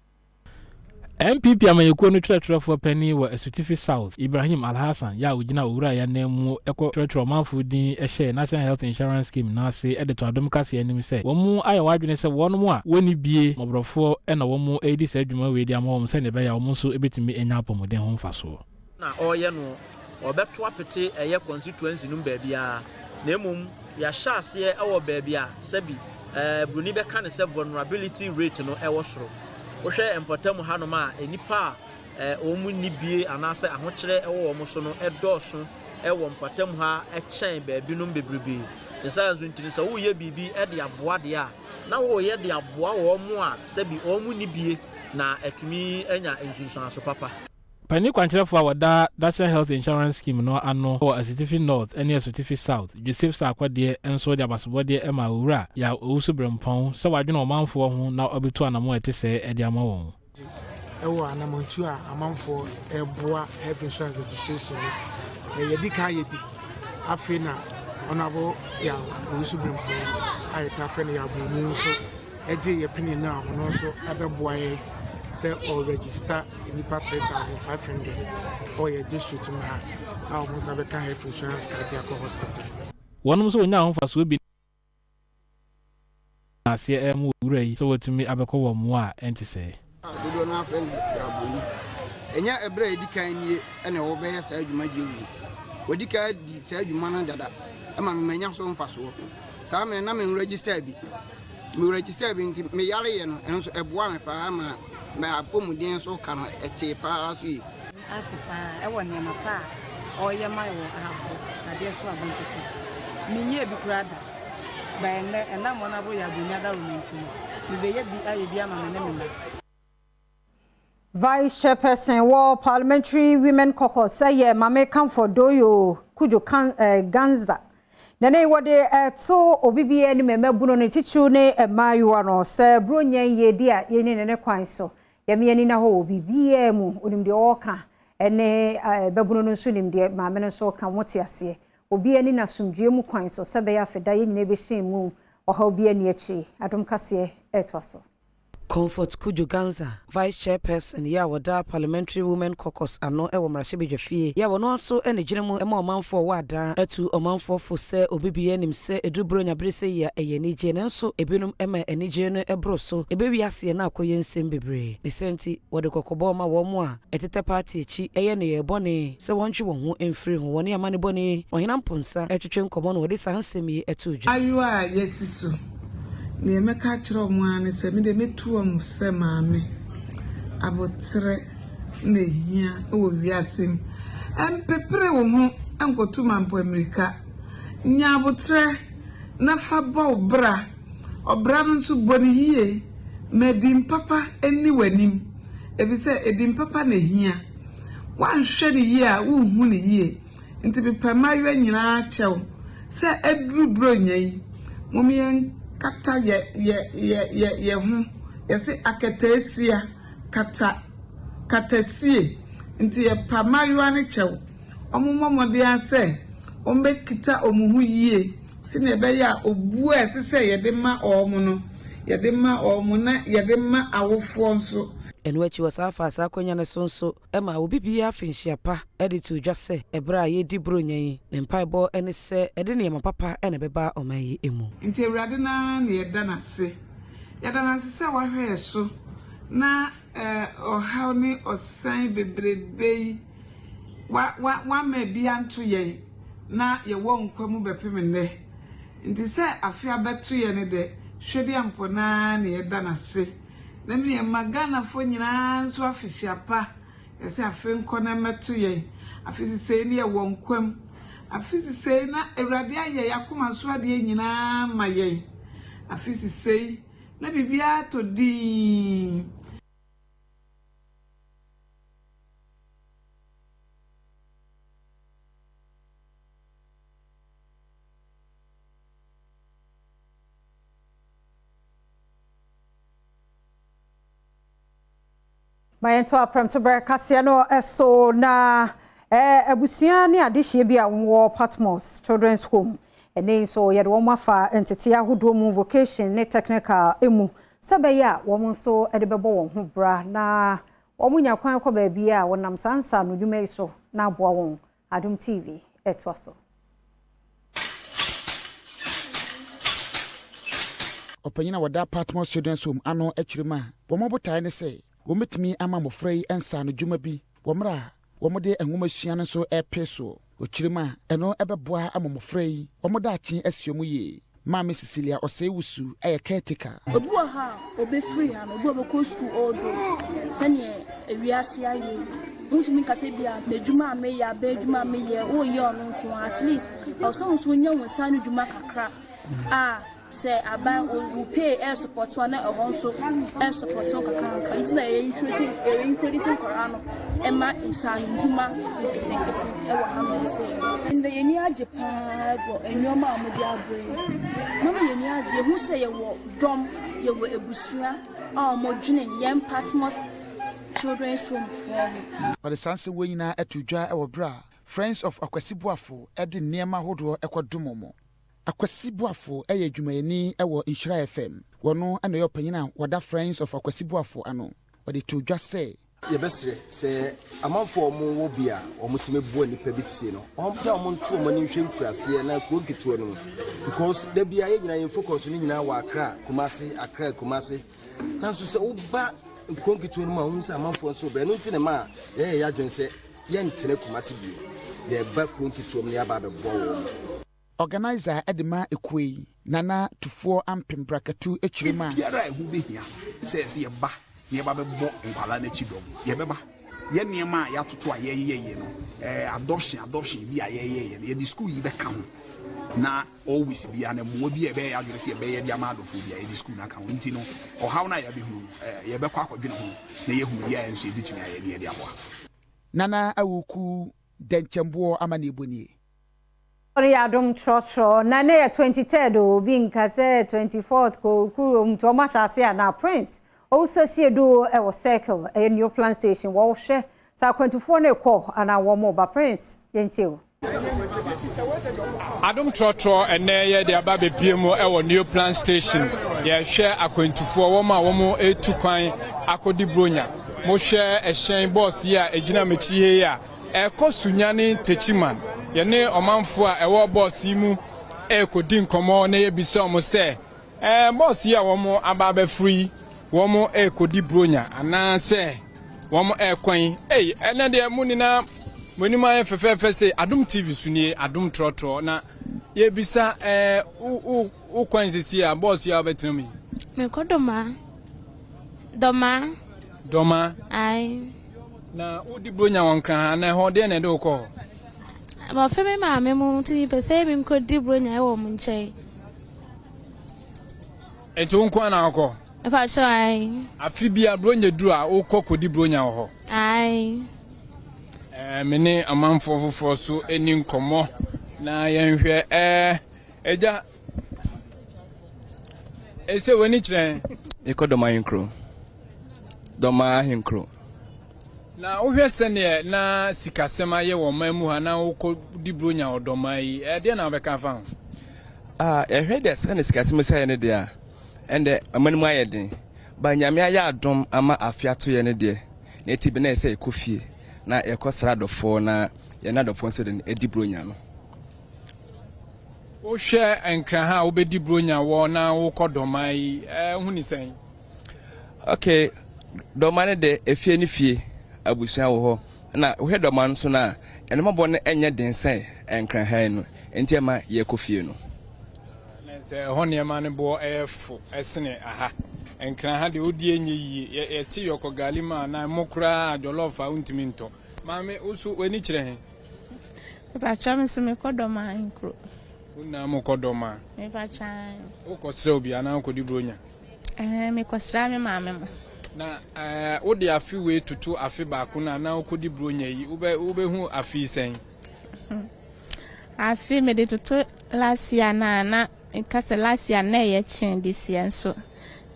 NPP amanyɔkuo no twerɛtwerɛfoɔ panin wɔ Asutifi South, Ibrahim Alhassan, yɛ a ogyina owura yi anan mu kɔ twerɛtwerɛ ɔmanfoɔ din hyɛɛ National Health Insurance Scheme no ase de to adom kaseɛ anim sɛ wɔn ayɛ wɔn adwene sɛ wɔnom a wɔnni bie mmɔborɔfoɔ na wɔn redi saa dwuma wei de ama wɔn sɛdeɛ ɛbɛyɛ a wɔn nso bɛtumi anya apɔmuden ho mfasoɔ. Na ɔreyɛ no ɔbɛto apete ɛyɛ constituency no mu baabiara na mmom yɛahyɛ aseɛ wɔ baabi a sɛbi ɛɛ broni bɛka no sɛ vulnerability rate no ɛwɔ soro. Wohwɛ mpɔtam hanom a nnipa a ɛɛ wɔn nni bie anaasɛ ahokyerɛ ɛwɔ wɔn so no ɛdɔɔso ɛwɔ mpɔtam ha ɛkyɛn baabinom bebrebe. Ne saa nso nti no sɛ woreyɛ biribi de aboa deɛ a na woreyɛ de aboa wɔn a sɛbi wɔn nni bie na atumi anya nsunsuanso papa. Panin kwankyerɛfoɔ a wɔda National Health Insurance Scheme no ano wɔ Asutifi North ne Asutifi South, Joseph Sarkodie nso de abasobɔdeɛ maa Owura Yaw Owusu-Brempong sɛ wadwene ɔmanfoɔ ho na wabetu anamɔn a ɛte sɛɛ de ama wɔn. Wɔ anamɔntuo a amanfoɔ reboa health insurance registration no, yɛdi kan ayɛ bi. Afei na Honourable Yaw Owusu-Brempong a yɛtaa frɛ no Yaw Broni nso gyee yɛn pene no a ɔno nso bɛboa yɛn sɛ ɔregister nnipa 3,500 wɔ yɛn district mu ha a wɔn nsa bɛka health insurance card de akɔ hospital. Wɔnom nso wɔnyaa ho mfasoɔ bi na aseɛ rema owura yi sɛ watumi abɛkɔ wɔn mmoa a ɛnte sɛɛ. A dodoɔ no ara frɛ no Yaabroni. Ɛnyɛ ɛberɛ a ɛdi kan nie na wɔbɛyɛ saa dwumadie wei. Wɔadi kan adi saa dwuma no dada ma me manya so mfasoɔ. Saa mmerɛ no na menregister bi. Me register bi nti me yareɛ no ɛno nso ɛboa me paa ma m'apɔmuden nso ka no ɛtee paa so yie. Ase paa ɛwɔ nneɛma pa a ɔreyɛ ma wɔ Ahafo adeɛ so aba mpɛtɛ. Menyɛɛ bi koraa da, but ɛnnɛ ɛnam wɔn aboro yɛ Abroni adaworoma nti no, mebɛyɛ bi ayɛ bi ama me ne me mma. Vice Chairperson wɔ Parliamentary Women Caucus ɛyɛ Maame Comfort Doyo Kudjo Ganza. Na ne wɔde ɛto obi bi anim mmabunu no titiriw ne mmaayewa no sɛ Buronya yie a yɛni ne ne kwan so. Yɛmi ani na hɔ wɔ biribiara mu onim deɛ ɔreka ɛne babunu no nso nim deɛ maame no nso ka wɔn te aseɛ. Obi ani na asomdwie mu kwan so sɛ bɛyɛ afeda yɛn nyinaa bɛhyɛn mu ɔhaw bi ani akyi. Adom kaseɛ ɛtoa so. Comfort Kudjo Ganza, Vice Chairperson yi a wɔda Parliamentary Women Caucus ano wɔ mmarahyɛbadwafie yi a wɔno nso ne gyina mu ma ɔmanfoɔ wɔ adan atu ɔmanfoɔ fo sɛ obi biara nim sɛ ɛduru Buronya bere sɛ yi a ɛyɛ anigye nanso ebinom ma anigye no boro so ɛbɛwi aseɛ na akɔyɛ nsɛm bebree. Ne saa nti wɔde kɔkɔbɔ ma wɔn a ɛtetɛ party akyi yɛ nneyɛɛ bɔne sɛ wɔntwe wɔn ho mfiri ho. Wɔne amane bɔne Ɔhene Amponsah retwetwe nkɔmmɔ na wɔde saa nsɛm yi too dwa. Ayewa a yɛasi so. Deɛ mɛka akyerɛ wɔn ara ne sɛ, me deɛ mɛtu wɔn sɛ maame, aboterɛ na ɛhia wɔ wiase mu. Mpepere wo ho nkɔtu mampo mmirika. Nya aboterɛ na fa bɔ wo bra. Ɔbra no nso, bɔ no yie. Ma din papa nni w'anim, efisɛ edin papa na ɛhia. Woanhwɛ no yie a, wonhu no yie. Nti mepɛ mmaayewa nyinaa kyɛw sɛ aduru Buronya yi, mom yɛnkata yɛ yɛ yɛ yɛ yɛ ho. Yɛse akataasia, kata, katasie. Nti yɛpa mmaayewa no kyɛw, wɔn mmɔ mmɔden ara sɛ wɔn bɛkita wɔn ho yie sɛnea ɛbɛyɛ a obuo a ɛsɛ sɛ yɛde ma wɔn no, yɛde ma wɔn na yɛde ma awofoɔ nso. Ɛno akyi wɔsan faa saa akwanya no so nso maa obi biara afinhyia pa de too dwa sɛ ɛberɛ a yɛredi Buronya yi, ne mpaebɔ ne sɛ ɛde nneɛma papa na ɛbɛba ɔman yi mu. Nti Awurade no ara na yɛda no ase. Yɛda no ase sɛ wahwɛ yɛ so na ɔhaw ne ɔsan bebrebe yi wa wa wamma ebi anto yɛn na yɛwɔ nkwa mu bɛpem nnɛ. Nti sɛ afe abɛto yɛn dɛ, Hwɛdeampɔ no ara na yɛda no ase. Na me ma Ghanafoɔ nyinaa nso afehyia pa. Yɛsɛ afe nkɔ na mmɛto yɛn. Afe sesei no yɛwɔ nkwa mu. Afe sesei na Awurade ayɛ yɛn akoma so adeɛ nyinaa ma yɛn. Afe sesei na biribiara tɔ dinn. Ma yɛnto aprɛmtoberɛ kaseɛ no so na abusua ne adehyeɛ bi a wɔwɔ Patmos Children's Home ɛnɛ yi nso yɛde wɔn afa nteteɛ ahodoɔ mu vocation ne technical mu sɛ ɛbɛyɛ a wɔn nso de bɛbɔ wɔn ho bra na wɔn nya kwan kɔ baabi a wɔnam saa nsaano dwuma yi so na aboa wɔn. Adom TV ɛtoa so. Ɔpanyin a ɔda Patmos Children's Home ano kyerɛ mu a wɔn botae ne sɛ wɔbɛtumi ama mmɔfra yi nsaano dwuma bi wɔ mmerɛ a wɔde nwomasua no nso repee soɔ. Ɔkyerɛ mu a ɛno bɛboa ama mmɔfra yi wɔn daakye asi wɔn yie. Maame Cecilia Osei Wusu yɛ caretaker. Obi wɔ hɔ a ɔbɛfiri ha no, obi a ɔbɛkɔ sukuu although sɛdeɛ ewiase ayɛ yi, wontumi nka sɛ bia m'adwuma a meyɛ, abɛn adwuma a meyɛ, woyɛ ɔno nko ara. At least ɛwɔ sɛ wo nso wonya wo nsa ano dwuma kakra a sɛ aban wo pay ɛresupɔto a na ɛhɔ nso ɛresupɔto kakra kakra. Nti na yɛ introduce yɛ introduce nkwadaa no ɛma nsaano dwuma nketenkete ɛwɔ hanom sɛ. Ndɛ yɛn ani agye paa wɔ nneɛma a wɔde abrɛ yi. Mama yɛn ani agye, yɛhu sɛ yɛwɔ dɔm, yɛwɔ abusua a wɔdwene yɛn Patmos Children's Home foɔ ho. Wɔde saa nsɛm wei nyinaa too dwa wɔ berɛ a Friends of Akwasi Boafo de nneɛma ahodoɔ kɔdom wɔn. Akwasi Boafo yɛ adwumayɛni wɔ Nhyira FM. Ɔno na ɔyɛ ɔpanyin a ɔda Friends of Akwasi Boafo ano. Ɔde too dwa sɛ. Yɛbɛsrɛ sɛ amanfoɔ a wɔwɔ bi a wɔtumi boa nnipa bi te sei no, wɔn a wɔnto wɔn ani nhwɛ nkuraseɛ anaa kuro nketewa no mu because da biara yɛn nyinaa yɛn focus no nyinaa wɔ Accra, Kumasi, Accra, Kumasi. Nanso sɛ woba nkuro nketewa no mu a wohu sɛ amanfoɔ nso brɛ. Ɛno nti na ɛma yɛyɛ yɛn adwene sɛ yɛntena Kumasi bio, yɛreba kuro nketewa mu na yɛaba abɛboa wɔn. Organiser de ma ekuo yi, Nana Tufoɔ Ampem Brakatu kyerɛ mu a. Biribiara a ɛho bɛhia sɛ ɛsɛ yɛba na yɛba bɛbɔ nkwadaa no akyi dɔm, yɛbɛba. Yɛn nneɛma a yɛatoto a yɛreyɛyɛ no, eh, adoption, adoption bi a yɛreyɛyɛ no, yɛde sukuu yi bɛka ho. Na always biara no, mmoa bi a ɛbɛyɛ yɛn adwene sɛ yɛbɛyɛ de ama adɔfoɔ biara, yɛde sukuu no aka ho. Nti no, ɔhaw no a yɛabɛhunu no, eh, yɛbɛkɔ akɔdwene ho na yɛahunu deɛ a yɛn nso yɛbɛtumi ayɛ na yɛde aboa. Nana Awuku Dɛnkyɛmboɔ amanneɛbɔ nie. Ɔno yɛ adom trɔtrɔ na ɛnɛ yɛ 23rd o obi nka sɛ 24th kɔ kurom nti wɔn ahyɛ ase anaa Prince Owusu Asiedu ɛwɔ circle ɛyɛ Neoplan station wɔhwɛ sɛ akwantufoɔ no rekɔ anaa wɔn reba Prince yɛntie o. Adom trɔtrɔ ɛnɛ yɛde aba abɛpie mu ɛwɔ Neoplan station yɛhwɛ akwantufoɔ wɔn a wɔn retu kwan akɔdi Buronya mohwɛ ɛhyɛn bɔs yi a ɛgyina m'akyi yi a Ɛrekɔ Sunyani Techiman, yɛne ɔmanfoɔ a ɛwɔ bɔs yi mu rekɔdi nkɔmmɔ na yɛbisa wɔn sɛ, ɛɛ bɔs yi a wɔn aba abɛforo yi, wɔn rekɔdi Buronya anaasɛ wɔn rekɔ yi? Ei, ɛnɛ deɛ mo nyinaa mo anim ayɛ fɛfɛɛfɛ sei. Adom TV so nie, Adom trɔtrɔ na yɛbisa ɛɛ wo wo wo kwan sisi a bɔs yi a wobɛtena mu yi. Mekɔ Dɔmaa. Dɔmaa. Dɔmaa. Ae. Na wodi Buronya wɔ Nkran ha na ɛhɔ deɛ na ɛde wo kɔ hɔ? Mafe me maame mo nti mepɛ sɛ menkɔdi Buronya wɔ mo nkyɛn. Nti wo nko ara na wokɔ? Mepakyɛw, ae. Afe bia Buronya duru a wokɔ kɔdi Buronya wɔ hɔ? Ae. Ɛɛ, me ne amanfoɔ foforɔ so ni nkɔmmɔ na yɛnhwɛ ɛɛ agya Ese w'ani kyerɛ he? Mekɔ Dɔm Ahenkuro. Dɔm Ahenkuro. Na wohwɛ sɛdeɛ na sikasɛm ayɛ wɔ ɔman mu ha na wokɔdi Buronya wɔ Dɔmaa yi, ɛdeɛn na wobɛka afa ho? Ah, yɛhwɛ deɛ sɛdeɛ sikasɛm si ayɛ no deɛ a, ɛnde ɔman mu ayɛ den. But Nyame ayɛ adom ama afe ato yɛn no deɛ, na ɛti bi na ɛsɛ sɛ yɛkɔ fie na yɛkɔsra adɔfoɔ na yɛne adɔfoɔ nso de adi Buronya no. Wohwɛ Nkran ha a wobɛdi Buronya wɔ na wokɔ Dɔmaa yi, wohu ne sɛn? Ok, Dɔmaa no de, efie ne fie, abusua wɔ hɔ. Na wohwɛ Dɔmaa no nso no a, nneɛma bɔ no nyɛ den sɛ Nkran ha yi no, nti ɛma yɛkɔ fie no. Na sɛ ɛhɔ nneɛma no boɔ yɛ fo sene aha. Nkran ha deɛ wodie nyɛ yie, yɛte yɔkɔ gari ma anaa ɛmo koraa a jɔlɔf a wontumi ntɔ. Maame, wo nso w'ani kyerɛ he? Mepakyɛ me nso mekɔ Dɔmaa nkuro. Wo nyinaa mokɔ Dɔmaa? Mepakyɛ ae. Wokɔ srɛ obi anaa wokɔdi Buronya? Ɛɛ mekɔsra me maame mo. Na ɛɛ wode afe wei toto afe baako no a na wokɔdi Buronya yi, wobɛ wobɛhu afe yi sɛn? Afe mede toto last year no a na meka sɛ last year na ɛyɛ kyɛn this year nso.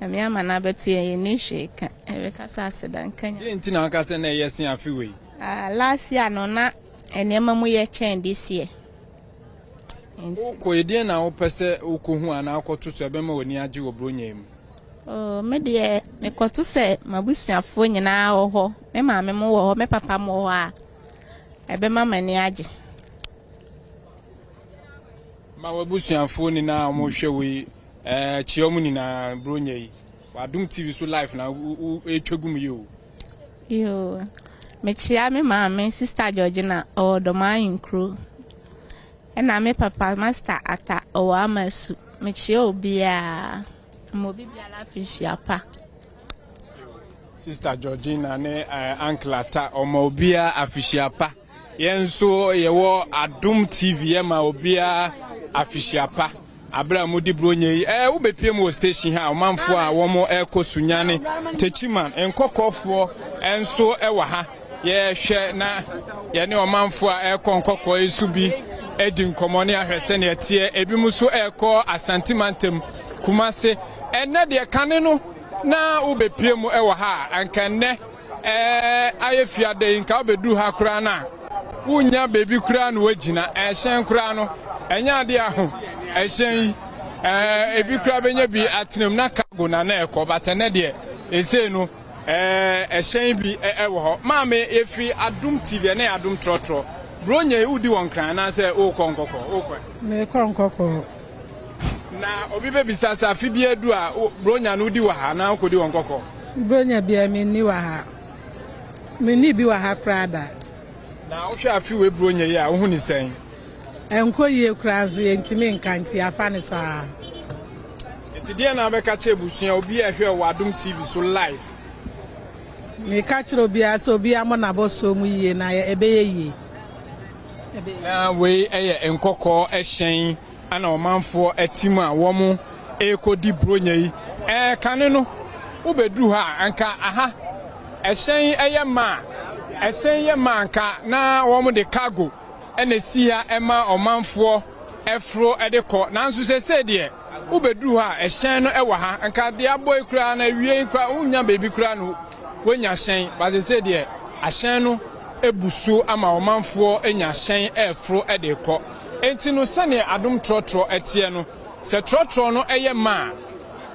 Nyame ama no abɛto yɛn, yɛnni hwee ka. Yɛbɛka sɛ aseda nka Nyame. Deɛn nti na woka sɛ na ɛyɛ sen afe wei? Ah, last year no na nneɛma mu yɛ kyɛn this year. Wokɔ yi, deɛn na wopɛ sɛ wokɔhu anaa wokɔto so a ɛbɛma w'ani agye wɔ Buronya yi mu? Oh, me deɛ mekɔto sɛ m'abusuafoɔ nyinaa wɔ hɔ, me maame mo wɔ hɔ, me papa mo wɔ hɔ a, ɛbɛma m'ani agye. Ma w'abusuafoɔ nyinaa a wɔhwɛ wo yi, eh, kyia wɔn nyinaa Buronya yi. W'adom TV so live na ɛretwa gu mu yi o. Yoo, mekyia me maame, Sister Georgina, ɔwɔ Dɔmaa Nkuro. Ɛna me papa, Master Atta, ɔwɔ Amasu. Mekyia obiara. Ma obi biara afihyia pa. Sister Georgina ne eh, Uncle Atta, ɔma obiara afihyia pa. Yɛn nso yɛwɔ Adom TV yɛma obiara afihyia pa. Abere a mudi buronya yi, eh, wobɛpie mu wɔ station ha, ɔmanfoɔ a wɔn ɛrekɔ Sunyani, Techiman, nkɔkɔɔfoɔ nso wɔ ha. Yɛhwɛ na yɛne ɔmanfoɔ a ɛrekɔ nkɔkɔɔ yi so bi adi nkɔmmɔ ne ahwɛ sɛnea ɛteɛ. Ebinom nso ɛrekɔ Asante Mantam, Kumase. Ɛnnɛ deɛ kane no na wobɛpie mu wɔ ha a, anka nnɛ ɛɛ ayɛ fiada yi nka wobɛduru ha koraa no a wonnya baabi koraa na woagyina. Ɛhyɛn koraa no ɛnyɛ adeɛ a ho ɛhyɛn yi ɛɛ ebi koraa bɛnya bi atena mu na cargo na na ɛkɔ but ɛnnɛ deɛ ɛsei no ɛɛ ɛhyɛn bi ɛwɔ hɔ. Maame yɛfiri Adom TV ɛnɛ yɛ Adom Trɔtrɔ. Buronya yi wodi wɔ Nkran anaasɛ wokɔ Nkɔkɔɔ? Wokɔ? Mekɔ Nkɔkɔɔ. Na obi bɛbisa sɛ afe bi adu a Buronya no wodi wɔ ha anaa wokɔdi wɔ Nkɔkɔɔ? Buronya biara menni wɔ ha. Menni bi wɔ ha koraa da. Na wohwɛ afe wei Buronya yi a wohu ne sɛn? Ɛnkɔ yie koraa nso yɛntumi nka nti yɛafa no saa. Nti deɛn na wobɛka kyerɛ abusua obi a ɛhwɛ wɔ Adom TV so live? Meka kyerɛ obiara sɛ obiara mmɔ n'abɔsoɔ mu yie na ɛbɛyɛ yie. Na wei yɛ nkɔkɔɔ hyɛn na ɔmanfoɔ te mu a wɔn rekɔdi Buronya yi. Ɛɛ kane no wobɛduru hɔ a anka aha ɛhyɛn yɛ ma a ɛhyɛn yɛ ma anka na wɔn de cargo na ɛsi ha ɛma ɔmanfoɔ ɛforo de kɔ nanso sɛsɛ deɛ wobɛduru hɔ a ɛhyɛn no ɛwɔ ha nka deɛ abɔ yi koraa na awie yi koraa wonya baabi koraa no wonya hyɛn ba sɛsɛ deɛ ahyɛn no ebu so ama ɔmanfoɔ anya hyɛn ɛforo de kɔ. Enti no sɛdeɛ adom trɔtrɔ teɛ no, sɛ trɔtrɔ no yɛ ma a,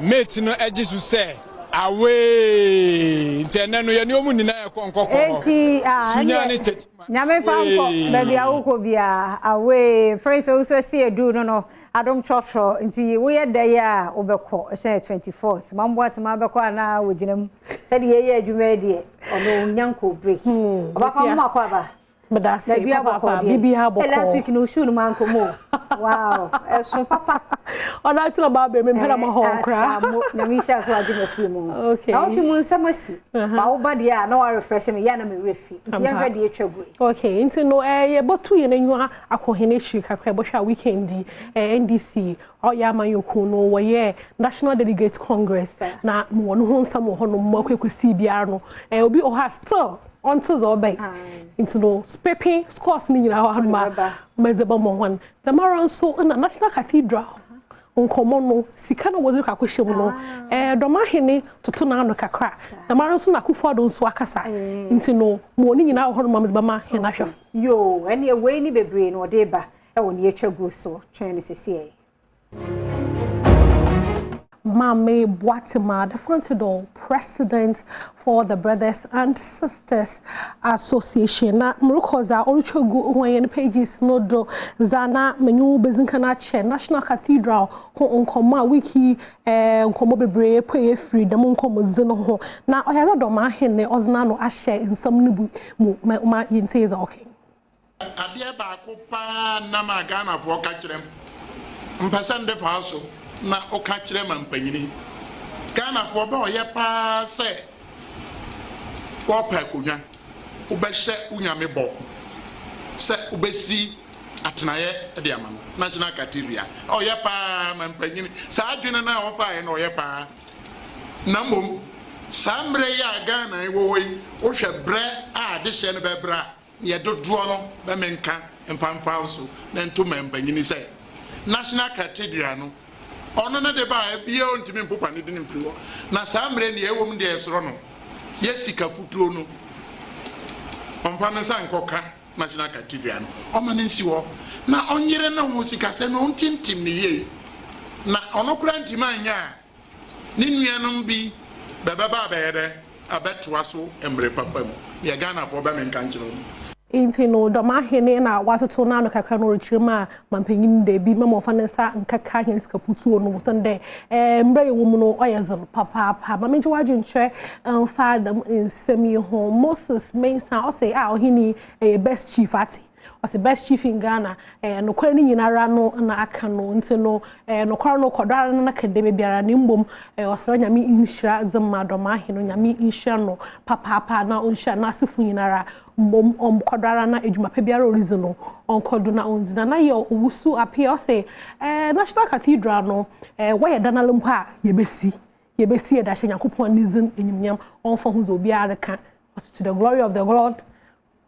mate no gye so sɛ away! Nti ɛnnɛ no yɛne wɔn nyinaa rekɔ nkɔkɔɔ hɔ, Enti ah, Sunya ne ɛneɛ Techiman, Nyame mfa nkɔ away! baabi a wokɔ biara away. Prince Owusu asi adu no no adom trɔtrɔ nti woyɛ dɛ a wobɛkɔ ɛhyɛn 24th Mamboa tema bɛkɔ anaa wogyina mu sɛdeɛ yɛyɛ adwuma yi deɛ ɔno ɔnya nkɔ break ɔbɛfa mo akɔ aba. Medase Na bia papaapa bɔkɔ deɛ. biribiara Hey, last bɔkɔ. week no shoe no man kɔmu o. Wow, ɛso papa. Ɔda ati na ba abɛ me mpɛ na ma hɔ koraa. Asa mo nyame nhyira so agye ma firi mu. Okay. Na wotwe mu nsɛm asi. Ba wo ba deɛ a na wa refresh me ya na me werɛ fi. Nti yɛnhwɛ deɛ atwa gu yi. Okay, nti no eh yɛbɔto yɛn anyiwa akɔ hɛn ekyir kakra yɛbɔhwɛ a weekend yi eh NDC ɔyɛ amanyɔkuw no wɔyɛɛ National Delegate Congress na mowɔ no ho nsɛm wɔ hɔnom ma ɔkɔ biara no eh obi wɔ hɔ a still ɔnte dza ɔbɛn nti no pepe scores no nyinaa hɔ hanom a medze bɛma hɔn. Dɛm ara nso na National Cathedral nkɔmmɔ no sika no wɔdze rekɔ akɔhyɛ mu no eh Dɔmahene toto n'ano kakra. Dɛm ara nso na Akufo-Addo nso akasa nti no mowɔ ne nyinaa wɔ hɔnom a medze bɛma hɛn ahwɛfo. Yoo, ɛneɛ wei ne bebree na ɔde ba ɛwɔ ne atwa gu so twɛn no sesiei. Mame Boatemaa, the Fantidol president for the Brothers and Sisters Association. Na mrekɔ dza ɔretwa gu ho yɛn pages no do dza na menye wo bedzi nkan akyɛ National Cathedral ho nkɔmmɔ a week yi eh, nkɔmmɔ bebree pue efiri dɛm nkɔmmɔdzi no ho. Na ɔyɛ dɛ dɔm ahene ɔdze n'ano ahyɛ nsɛm no bi mu ma ma yɛntie dza ɔka. Adeɛ baako paa nam a Ghanafoɔ ka kyerɛ m, mpɛ sɛ nde fa so na woka kyerɛ ma mpanyini. Ghanafoɔ bɛ ɔyɛ paa sɛ wɔɔpɛ akonnwa, wobɛhyɛ wo Nyame bɔ sɛ wobɛsi atenaeɛ de ama no, National Cathedral. Ɔyɛ paa ma mpanyini. Saa adwene no a wɔfaeɛ no ɔyɛ paa. Na mmom saa mmerɛ yi a Ghana yi wɔ hɔ yi, wohwɛ berɛ a adehyeɛ no bɛbrɛ a, Neɛ dodoɔ no bɛmenka mfa mfa wo so na nto ma mpanyini sɛ National Cathedral no. Ɔno ne de ba a, biara ntumi mpopa ne din mfiri hɔ. Na saa mmerɛ nea ɛwɔ mu deɛ ɛsoro no, yɛ sika futuro no, ɔmfa ne nsa nkɔka National Cathedral no, ɔma no nsi hɔ, na ɔnyere ne ho sikasɛm no, ɔntintim no yie. Na ɔno koraa ntumi anyɛ a, ne nuanom bi bɛbɛba abɛyɛ dɛ abɛtoa so mmerɛ papa mu. Deɛ Ghanafoɔ bɛ menka nkyerɛ wɔn. Ntsi no, dɔm ahen na wɔatotow n'ano kakra no ɔrekyerɛ mu a, mampanyin dabi, mma ɔmmfa ne nsa nnkɛka hɛn sika putuo no, osiandɛ mbrɛ yɛwɔ mu no ɔyɛ dzen papaapa. Ma mengye w'adwenkyerɛ mfa dɛm nsɛm yi ho. Moses Mensah ɔse, Ah, ɔhen yi, ɛyɛ best chief atse. Ɔse best chief in Ghana, ɛɛ nokwar no nyinara no na aka no, ntsi no ɛɛ nokwar no kɔ do ara na ka dɛ biara na mbom ɛɛ ɔsrɛ Nyame nhyira dze ma Dɔmahe no, Nyame nhyira no papaapa na ɔnhyira n'asefo nyinara, mbom ɔnkɔ do ara na edwuma pa biara oridzi no ɔnkɔ do na ondzi. Nana Yaw Owusu Appiah ɔse ɛɛ National Cathedral no ɛɛ wɔyɛ dan ara mpo a yɛbɛsi, yɛbɛsi yɛde ahyɛ Nyankopɔn ne dzin enyimnyam ɔmmfa ho dza obiara reka, ɔse to the glory of the Lord.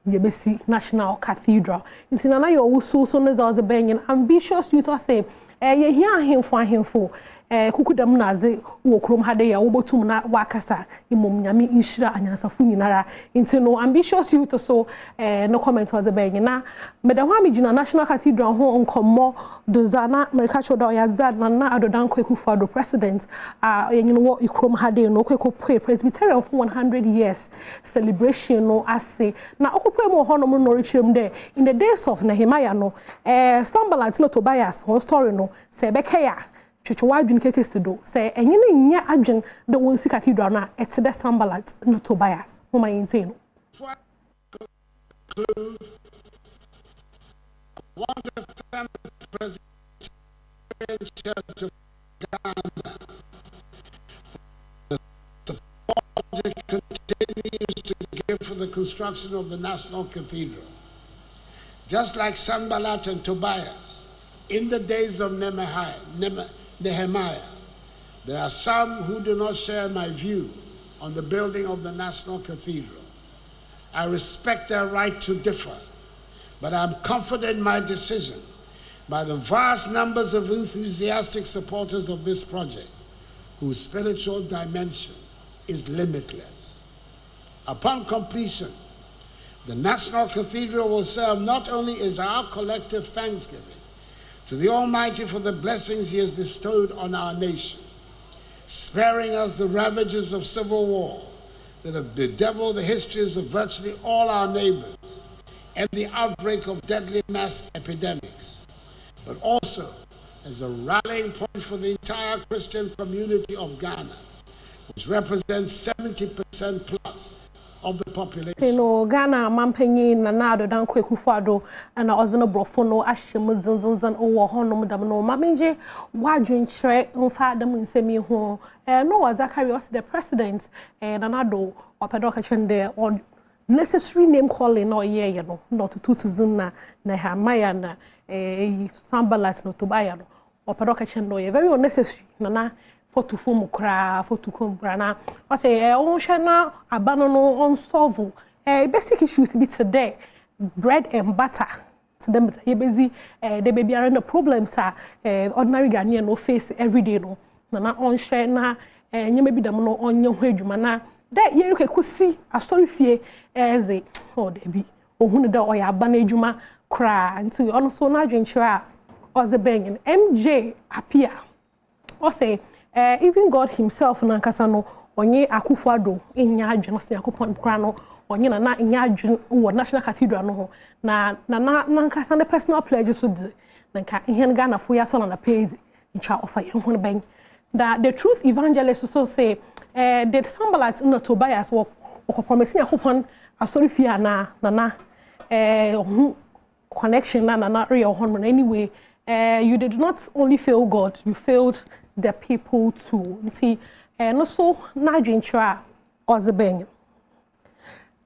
Yɛbɛsi National Cathedral. Nti Nana yɛ ɔwosuo so ne dza ɔdze bɛn nyen ambitious youth ɔse eh, yɛhia ahemfo ahemfo eh, kukudam na adze wɔ kurom ha dɛ yɛ wobotum na wɔakasa mbom Nyame nhyira anyansafo nyinara. Nti no ambitious youth so eh, no comment ɔdze bɛn nyen. Na meda ho a megyina National Cathedral ho nkɔmbɔ do dza na mereka kyerɛ wo dɛ ɔyɛ adze a Nana Addo Dankwa Akufo-Addo President a ɔyɛ nyen wɔ kurom ha dei no ɔkɔ ekopue Presbyterianfo 100 years celebration no ase, na ɔkɔpuee mu wɔ hɔnom no na ɔrekyerɛ mu dɛ in the days of Nehemiah no, eh, Sanballat na Tobias hɔn story no, sɛ ebɛkɛe a, twetwe w'adwen kɛkɛ si do. Sɛ enye no nnyɛ adwen dɛ wonsi cathedral no a, etse dɛ Sanballat na Tobias. Hom ma yentsie no. Before I conclude, I want to thank the Presbyterian Church of Ghana for the support it continues to give for the construction of the National Cathedral. Just like Sanballat and Tobias, in the days of Nehemiah, there are some who do not share my view on the building of the National Cathedral. I respect their right to differ, but I am confident in my decision by the vast numbers of enthusiastic supporters of this project, whose spiritual dimension is limitless. Upon completion, the National Cathedral will serve not only as our collective thanksgiving to the Almighty for the blessings He has bestowed on our nation, sparing us the ravages of civil war that have bedeviled the histories of virtually all our neighbors and the outbreak of deadly mass epidemics, but also as a rallying point for the entire Christian community of Ghana, which represents 70% plus of the population. No, Ghana mampanyin Nana Addo Dankwa Akufo-Addo na ɔdze no borɔfo no ahyɛ mu dzendzenndzen wɔ hɔnom dɛm no. Ma mengye w'adwenkyerɛ mfa dɛm nsɛm yi ho. Noah Zachary ɔse the president Nana Addo ɔpɛ dɛ ɔka kyerɛ no dɛ ɔ necessary name calling na ɔyɛeɛ no na ɔtototo dzin na Nehemiah na eyi Sanballat na Tobiah no ɔpɛ dɛ ɔka kyerɛ no dɛ ɔyɛ very unnecessary na na fɔtu fam koraa fɔtu kɔm koraa na ɔsɛ ɛɛ ɔnhwɛ na aba no no ɔnsɔlvo ɛɛ basic issues bi te dɛ bread and butter te dɛ medza yɛbɛdzi ɛɛ dɛ beebiara na problems a ɛɛ ordinary Ghanaian no face everyday no na na ɔnhwɛ na ɛɛ nneɛma bi dɛm no ɔnyɛ ho adwuma na dɛ yɛrekɔ ekosi asɔrefie ɛɛ dze ɔɔ daabi ohun dɛ ɔyɛ aba n'adwuma koraa nti ɔno nso n'adwenkyerɛ a ɔdze bɛn no MJ Apia ɔsɛ even God himself nankasa no ɔnye Akufo-Addo nyɛ adwene ɔsɛ Nyankopɔn koraa no ɔnye Nana nyɛ adwene wɔ National Cathedral no ho na Nana nankasa ne personal pledge so dze na nka hɛn Ghanafo yi asɔ Nana pɛɛ dzi nkyɛ ɔfa yɛn ho bɛn na the truth evangelist so say did Sanballat na Tobias wɔ wɔkɔ promise Nyankopɔn asɔre fie anaa Nana ɔho connection na Nana reyɛ wɔ hɔ no anyway you did not only fail God, you failed the people too. Nti no so n'adwenkyerɛ a ɔdze bɛn.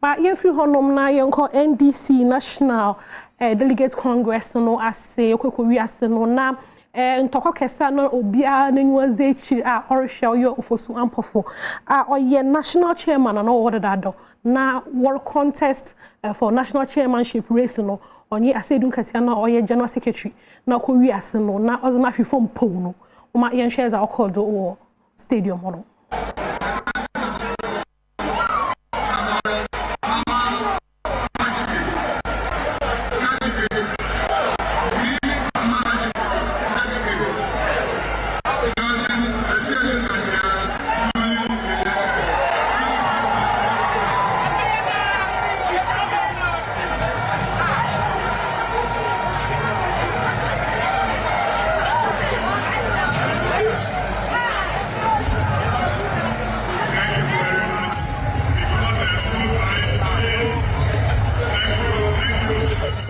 Ma yɛmfiri hɔnom na yɛnkɔ NDC National Delegate Congress no ase yɛkɔkɔ wiase no na ntɔkwa kɛse a na obiara n'enyiwa dze ekyir a ɔrehwɛ ɔyɛ Ofosu Ampofo a ɔyɛ national chairman na ɔwɔ dedaado na wɔre contest for national chairmanship race no ɔnye Asiedu Nketia na ɔyɛ general secretary na ɔkɔ wiase no na ɔdze n'ahwe fam pow no. Momma yɛnhwɛ dza ɔkɔr do wɔ stadium hɔ no.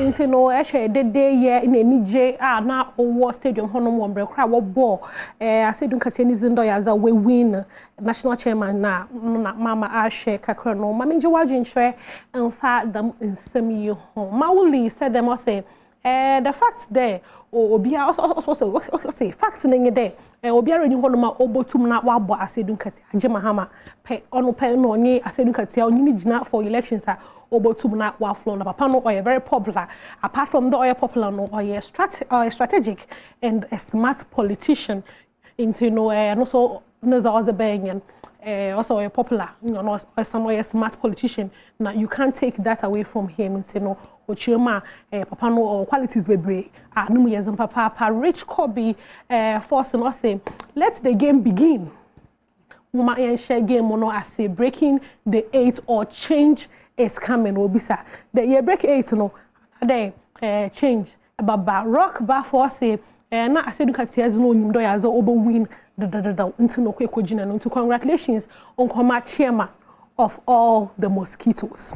Nti no ɛhwɛ dede yɛ na anigye a na ɔwɔ stadium hɔnom wɔ mbrɛ koraa wɔbɔɔ eh, Asiedu Nkatia ne dzin dɛ ɔyɛ adze a wawin national chairman na no na mama ahwɛ kakra no. Ma mengye w'adwenkyerɛ mfa dɛm nsɛm yi ho. Mawuli sɛ dɛm ɔse eh, the fact dɛ obiara ɔse ɔse fact no nye dɛ eh, obiara nyi hɔnom a obotum na ɔabɔ Asiedu Nkatia agye Mahama pɛ, ɔno pɛ na ɔnye Asiedu Nkatia ɔnye no gyina for elections a obotum na ɔaflɔ na papa no ɔyɛ very popular, apart from dɛ ɔyɛ popular no ɔyɛ strat ɔyɛ strategic and a smart politician Ntsi no no so no dza ɔdze bae nye no, ɔsɛ ɔyɛ popular na ɔno ɔsan ɔyɛ smart politician na you can't take that away from him ntsi no ɔkyerɛ mu a papa no ɔwɔ qualities bebree a no mu yɛ dzen papaapa. Rich Kobe Forson ɔse let the game begin, momma yɛnhyɛ game no ase, breaking the eight or change is coming, obisa dɛ yɛ break eight no anaadɛ change Baba Rock Baffour se na Asiedu Nkatia dze no onyim dɛ ɔyɛ adze a ɔbɔ win dedadadaw ntsi na ɔkɔ ekogyina no ntsi congratulations nkɔma chairman of all the mosquitoes.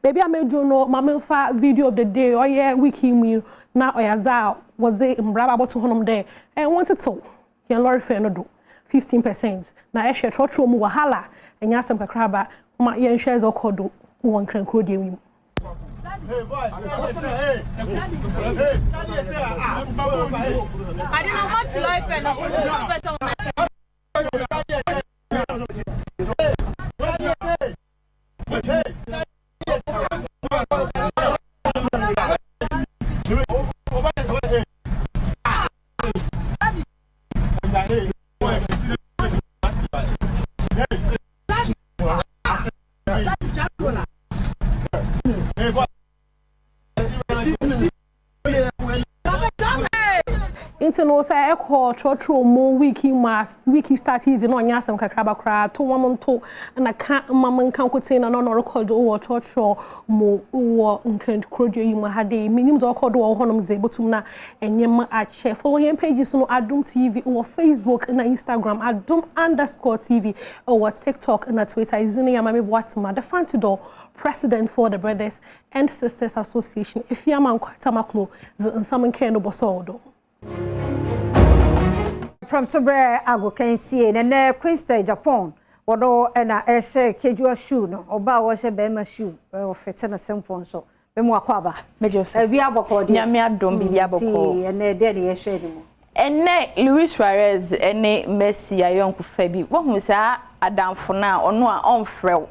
Beebi a medur no ma memfa video of the day ɔyɛ week yi mu yi na ɔyɛ adze a wɔdze mbra aba abɔto hɔnom dɛ wɔntsetsew hɛn lɔre fare no do 15% na ehwɛ trɔtrɔ mu wahala nnyɛ asɛm kakraba ma yɛnhwɛ dza ɔkɔ do wɔ Nkrankuro deɛ yi mu. Nti no sɛ ɛkɔ trɔtrɔ mu week yi mu a week yi start yi dze na ɔnyɛ asɛm kakraba koraa to wɔn nto na ka ma menka nkotsee na na ɔno ɔrekɔ do wɔ trɔtrɔ mu wɔ nkrɛnkurodua yi mu ha de menyim dza ɔkɔ do wɔ hɔnom dze botum na ɛnyɛ ma akyɛ follow yɛn pages no Adom TV wɔ Facebook na Instagram Adom underscore TV wɔ TikTok na Twitter dzin no yɛ Maame Boatema the Fantidor President for the Brothers and Sisters Association Efiama Nkwatamaklo dze nsɛm nkae no bɔsɔɔ do. Prɔmtoberɛ agokansie na nɛ Queensta Japan wɔno na ɛhyɛ kejuwa shoe no ɔbaa a ɔhyɛ bɛrima shoe ɔfete no simple nso memu akɔ aba ɛbi abɔkɔ deɛ Nyame adom biribi abɔkɔ nti ɛnɛ deɛ ne yɛhwɛ ne mu. Ɛnnɛ Luis Suarez ne Messi ayɔnkofa bi, woahu saa adamfo no a ɔno a ɔmfrɛ wo,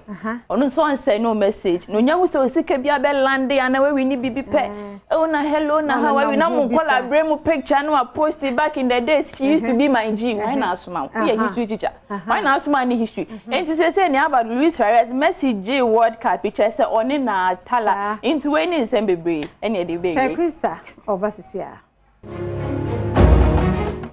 ɔno nso ɔnsɛne wo message, na onya hu sɛ osika bi abɛlande anaa wawini biribi pɛ, oh na hello na how are you, na mo nkɔla abrɛ mu picture no a post back in the days she used to be my G, hwan na asoma wo, woyɛ history teacher, hwan na asoma ne history, enti seesei nea aba no Luis Suarez, Messi gyee World Cup yi kyerɛ sɛ ɔne na atala, nti wei ne nsɛm bebree ɛne ɛde bɛwie. Twɛn Krista ɔba sisi a.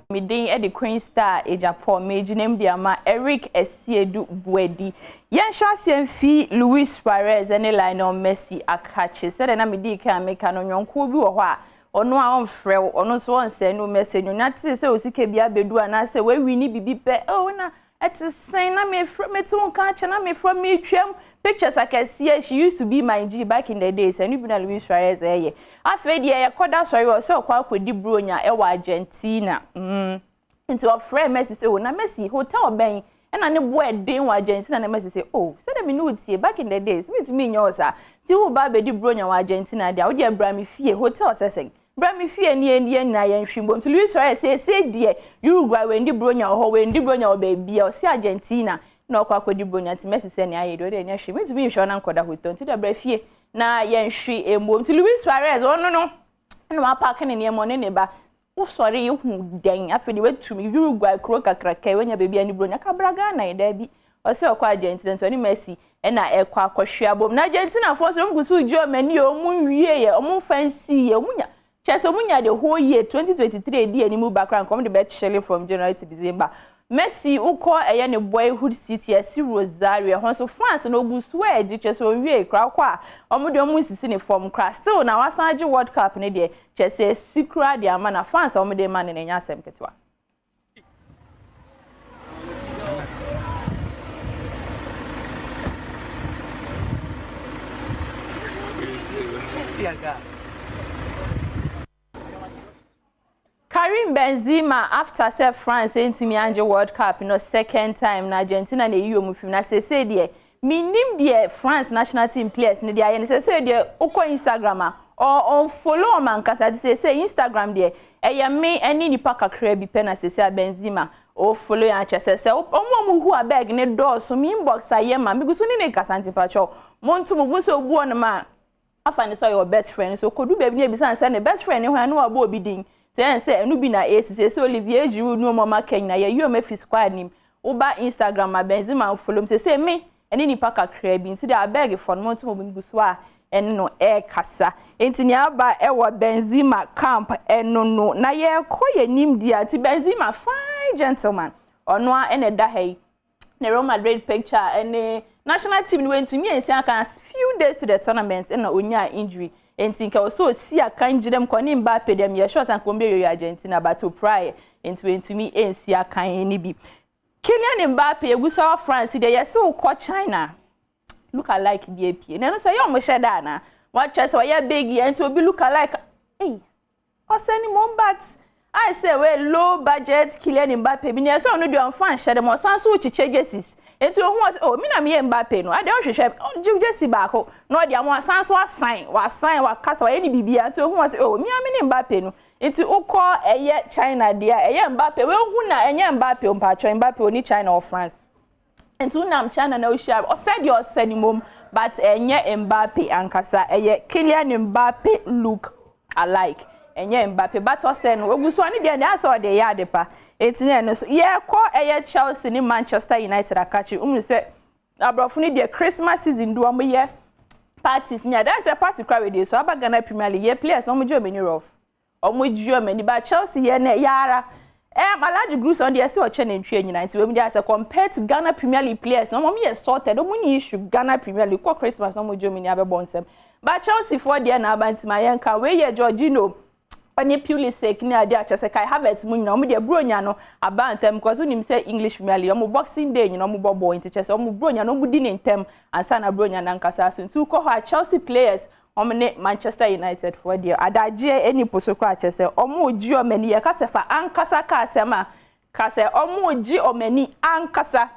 Me din de Queen Star Agyapong. Megyina mu de ama Eric Asiedu Boadi. Yɛnhyɛ aseɛ mfi Luis Suarez ne Lionel Messi akakye. Sɛdeɛ na medii kan meka no, nnwonkuo bi wɔ hɔ a, ɔno a ɔmfrɛ wo, ɔno nso ɔnsɛe no message. Ɔnya tee sɛ osika bi abɛdu anaasɛ wawini biribi pɛ, oh na Ɛte sɛn na mefrɛ mete wo nka akyɛ na mefrɛ metwam pictures akɛseɛ she used to be my G back in the days ɛno bi na Luis Suarez ɛyɛ afei deɛ yɛkɔda sɔre ɔsɛ ɔkɔ akɔdi bronya ɛwɔ Argentina mm. nti ɔfrɛ Messi sɛ o na Messi hotel bɛn ɛna ne bo ɛden wɔ Argentina na Messi sɛ o sɛdeɛ me ne wo tie back in the days metumi nyɛ wo saa nti wo ba abɛdi bronya wɔ Argentina deɛ wodeɛ bra me fie hotel sɛ sɛn Bra me fie ne yɛn yɛn nyinaa yɛnhwe mbom. Nti Luis Suarez seesei deɛ Uruguay wɛndi bronya wɔ hɔ, wɛndi bronya wɔ baabia, ɔsi Argentina na ɔkɔ akɔdi bronya nti Messi sɛ nea ayɛ deɛ ɔdeɛ nyɛ hwee, mentumi nhwɛ wo na nkɔda hotel nti deɛ bra fie na yɛnhwe mbom. Nti Luis Suarez ɔno no na wapaake ne nneɛma ɔne ne ba. Wosɔre yi hu dɛn? Afei deɛ watumi Uruguay kuro kakraka yi wanya baabi a ne Buronya ka bra Ghana yi daabi. Ɔsɛ ɔkɔ Argentina nti ɔne Messi ɛna ɛkɔ akɔhwe abom. Na Argentina foɔ nso wɔn gu so gye wɔn ani wɔn nwie yɛ wɔn mfa nsi yɛ wɔn nya kyerɛ sɛ wɔn nya the whole year 2023 edi anim ba koraa nka wɔn de bɛ chill from January to December. Messi wokɔ ɛyɛ ne boyhood city ɛsi Rosario ɛhɔ nso fans no ogu so a ɛgye kyerɛ sɛ onwie koraa kɔ a wɔn deɛ wɔn nsisi ne fam koraa still na wasan agye World Cup ne deɛ kyerɛ sɛ esi koraa de ama na fans a wɔn de ma no na ɛnyɛ asɛm ketewa. Karim Benzema after sɛ France ntumi angye World Cup no second time na Argentina na eyi wɔn fim na sese deɛ minim deɛ France national team players ne deɛ ayɛ no sese deɛ wokɔ Instagram a ɔnfollow wɔn ankasa de sese Instagram deɛ ɛyɛ me ɛne nipa kakra bi pɛ na sese a Benzema ɔfollow yɛn akyɛ sɛ sɛ wɔn a wɔn hu abeg ne dɔɔso mi inbox ayɛ ma mi gu so ne ne kasa ntipakyɛw mo nto mo bu sɛ obu ɔnom a afa ne sɛ ɔyɛ best friend so kodu baabi na ebisa sɛ ne best friend ne hwan na wabɔ obi din sɛ sɛ ɛno bi na esi sɛ Olivier Giroud ne ɔmo aka nyina yɛyi ɔmo afi squad nim. Woba Instagram a Benzema follow m sɛ sɛ me ɛne nipa kakra bi nti de abeg fɔ no mo nto mo gu so a ɛne no ɛrekasa. Nti nea aba ɛwɔ Benzema camp ɛno no na yɛrekɔ yɛ nim di a nti Benzema fine gentleman ɔno a ɛna ɛda ha yi ne Real Madrid picture ɛne national team no wentumi nsi aka few days to the tournament ɛna onya injury nti nka ɔsɛ osi akan gyina mu kɔ ne Mbappe dɛm yɛ sure sɛ nka wɔn bɛyɛ Argentina but opiraeɛ nti wentumi nsi akan ne bi. Kylian Mbappe egu so wɔ France deɛ yɛsɛ wokɔ China look alike bi epie na ɛno nso ɛyɛ ɔmo hyɛ da ana wɔatwerɛ sɛ ɔyɛ big yɛ nti obi look alike ɛy ɔsɛ ne mom but ayɛ sɛ wei low budget Kylian Mbappe bi na ɛsɛ ɔno deɛ ɔmfa nhyɛ dɛm ɔsan so kyekyɛ jerseys nti ohun ɔsɛ oh mi na mi yɛ Mbappe no adeɛ ɔhwehwɛ ɔgye jersey baako na ɔde ama wasan so asan wasan wakasa wayɛ ne biribiara nti ohun ɔsɛ oh mi ami ne Mbappe no nti wokɔ ɛyɛ China deɛ ɛyɛ Mbappe wehu na ɛnyɛ Mbappe mpatwɛ Mbappe oni China wɔ France nti wonam China na wohyia ɔsɛ deɛ ɔsɛ ne mom but ɛnyɛ Mbappe ankasa ɛyɛ Kylian Mbappe look alike ɛnyɛ Mbappe but ɔsɛ no ogu so ɔne deɛ deɛ asɛ ɔde yɛ ade pa eti ne ɛno so yɛkɔ ɛyɛ Chelsea ne Manchester United akakye umu sɛ aborɔfo no deɛ Christmas season do wɔn yɛ parties ne adan sɛ party kora wɔ deɛ so aba Ghana Premier League yɛ players na wɔn gye wɔn ani rough wɔn gye wɔn ani ba Chelsea yɛ no yɛ ara Alhaji Group ɔno deɛ ɛsɛ ɔkyɛ nantwie nyinaa nti wɔn deɛ asɛ compared to Ghana Premier League players na wɔn yɛ sorted wɔn ni issue Ghana Premier League kɔ Christmas na wɔn gye wɔn ani abɛbɔ nsɛm ba Chelsea foɔ deɛ na aba nti ma yɛn ka wei yɛ Jorginho ɔne Pulisic ne adeɛ akyɛ sɛ Kai Havertz mu nyinaa wɔn deɛ Buronya no aba ntɛm because wonim sɛ English Premier League wɔn Boxing Day nyinaa wɔn bɔ bɔɔl nti kyɛ sɛ wɔn Buronya no wɔn di ne ntɛm ansa na Buronya nankasa so nti wokɔ hɔ a Chelsea players wɔn ne Manchester United foɔ deɛ adagyeɛ ɛni po so koraa kyɛ sɛ wɔn regye wɔn ani yɛka sɛ fa ankasa ka asɛm a ka sɛ wɔn regye wɔn ani ankasa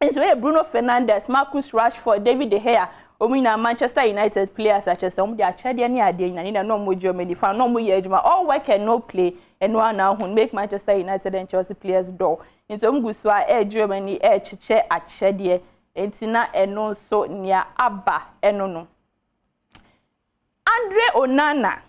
nti wɔyɛ Bruno Fernandes, Marcus Rashford, David De Gea wɔn nyinaa Manchester United players akyɛ sɛ wɔn de akyɛdeɛ ne adeɛ nyinaa ne na wɔn gye wɔn ani fa na wɔn yɛ adwuma all work and no play ɛno ana ahun make Manchester United and Chelsea players dull nti wɔn gu so a ɛregye wɔn ani ɛrekyekyɛ akyɛdeɛ nti na ɛno nso nea aba ɛno no. Andre Onana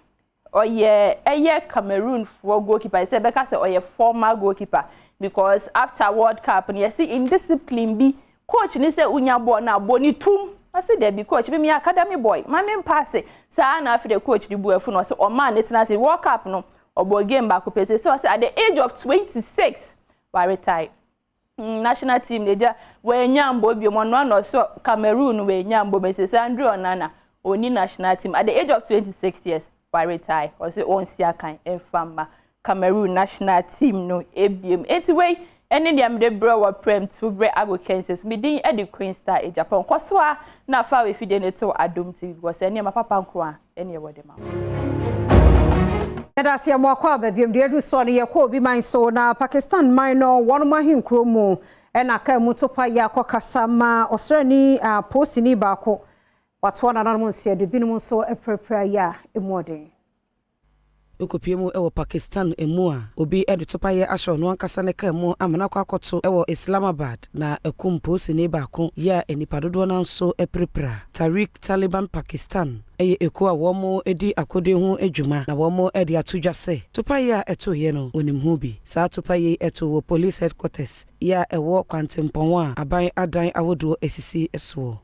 ɔyɛ ɛyɛ Cameroon foɔ goalkeeper sɛ ɛbɛka sɛ ɔyɛ former goalkeeper because after World Cup no yɛsi indiscipline bi coach ni sɛ unya ball na bɔ ne tum ɔsi dɛbi coach bi mi academy boy maame mpaase saa na afei de coach ni bu ɛfu na ɔsi ɔmaa ne tena ase World Cup no ɔbɔ game baako pɛ sɛ ɔsi at the age of 26 wa retire national team na egya wɔanya mbɔ biom ɔno ano ɔsɔ Cameroon wɔanya mbɔ mɛ sɛ Andre Onana oni national team at the age of 26 years wa retire ɔsɛ ɔnsi akan ɛnfa mma Cameroon national team no ebiem eti wei ɛne deɛ mede brɛ wɔ prɛm to brɛ ago kɛnse so medin ɛde Queen Star Japan kɔ so a na afa a efidie ne to Adom TV because nneɛma papa nko a ɛne ɛwɔ de ma. Yɛda ase mo akɔ aba biom deɛ adu soɔ no yɛkɔ obi man so na Pakistan man no wɔn ahenkuro mu ɛna kaa mu topa yɛ akɔ kasa ma ɔsraani polisini baako watoa nananom nsia de binom nso apirapira yɛ a emu ɔden. Wokɔpue mu wɔ Pakistan mu a, obi de topaeɛ ahyɛ ɔno ankasa ne kaa mu ama no akɔ akɔto wɔ Islamabad na akum polisini baako yɛ a nnipa dodoɔ no ara nso apirapira. Tehreek Taliban Pakistan yɛ ekuo a wɔdi akode ho dwuma na wɔde ato dwa sɛ topaeɛ a ɛtoeɛ no wɔnim ho bi. Saa topaeɛ yi too wɔ Police Headquarters yɛ a ɛwɔ kwantempɔn a aban adan ahodoɔ sisi soɔ.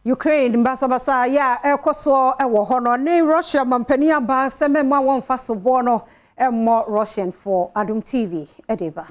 Ukraine basabasayɛ a ɛrekɔ soɔ wɔ hɔ no ne Russia mampanin aba sɛ mɛma wɔmfa soboɔ no mmɔ Russianfoɔ. Adom TV de ba.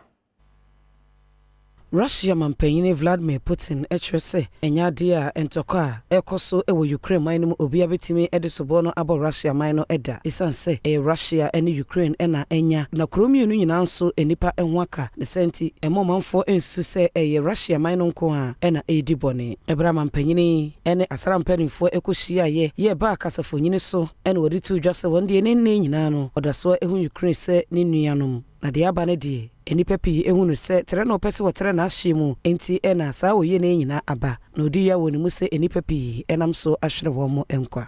Russia mampanyin Vladimir Putin kyerɛ sɛ ɛnyɛ ade a ntɔkwa a ɛrekɔ so wɔ Ukraine man no mu obiara betumi de soboɔ no abɔ Russia man no da esiane sɛ ɛyɛ Russia ne Ukraine na anya na kurow mmienu nyinaa nso nnipa ho aka. Ne saa nti ɛmma ɔmanfoɔ nsusu sɛ ɛyɛ Russia man no nko ara na ɛredi bɔne. Bere a mampanyin yi ne asra mpanimfoɔ kɔhyiaeɛ yɛɛ baa kasafonyin so na wɔde too dwa sɛ wɔn deɛ ne nnɛ nyinaa no ɔda so ara hu Ukraine sɛ ne nuanom. Na deɛ aba no deɛ, nnipa pii hu no sɛ trɛ na ɔpɛ sɛ ɔtrɛ n'ahyeɛ mu nti na saa oyienie yi nyinaa aba, na ɔdi yaw wɔ ne mu sɛ nnipa pii nam so ahwere wɔn nkwa.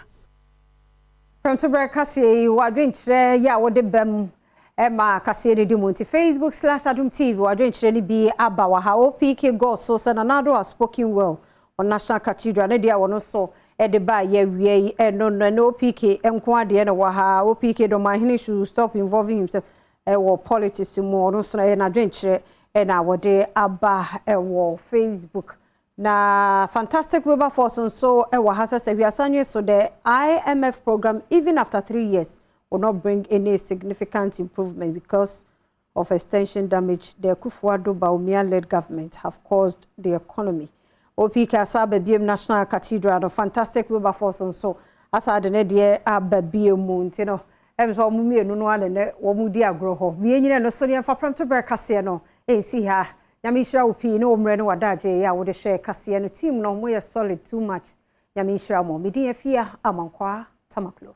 Prɛmtoberɛ kaseɛ yi, w'adwenkyerɛ yɛ a wode bam ma kaseɛ no di mu nti Facebook slash Adom TV w'adwenkyerɛ no bi aba wɔ ha. OPK God so sɛ Nana Addo has spoken well on National Cathedral ne deɛ a wɔno nso de ba yɛ awia yi ɛno no ɛne OPK nko adeɛ na wɔ ha. OPK Dɔmahene should stop involving himself ɛwɔ politics mu ɔno nso ɛyɛ n'adwenkyerɛ ɛna wɔde aba ɛwɔ Facebook. Na Fantastic Wilberforce nso ɛwɔ ha sɛ sɛ Hwiasanwe so the IMF program even after 3 years will not bring any significant improvement because of extension damage the Akufo-Addo Bawumia-led government have caused the economy. OPK asa aba biem National Cathedral no Fantastic Wilberforce nso asa de ne deɛ aba biem mu nti no ɛm sɛ ɔmo mmienu no ana ne wɔn di agorɔ hɔ mmienu no so ne yɛmfa prɛmto berɛ kaseɛ no ɛnsi ha. Nyame nhyira wo pii ne wo mmerɛ ne wadagye yɛ a wode hyɛ kaseɛ no team no moyɛ solid too much. Nyame nhyira mo. Medin Afia Amankwaa Tamaklo.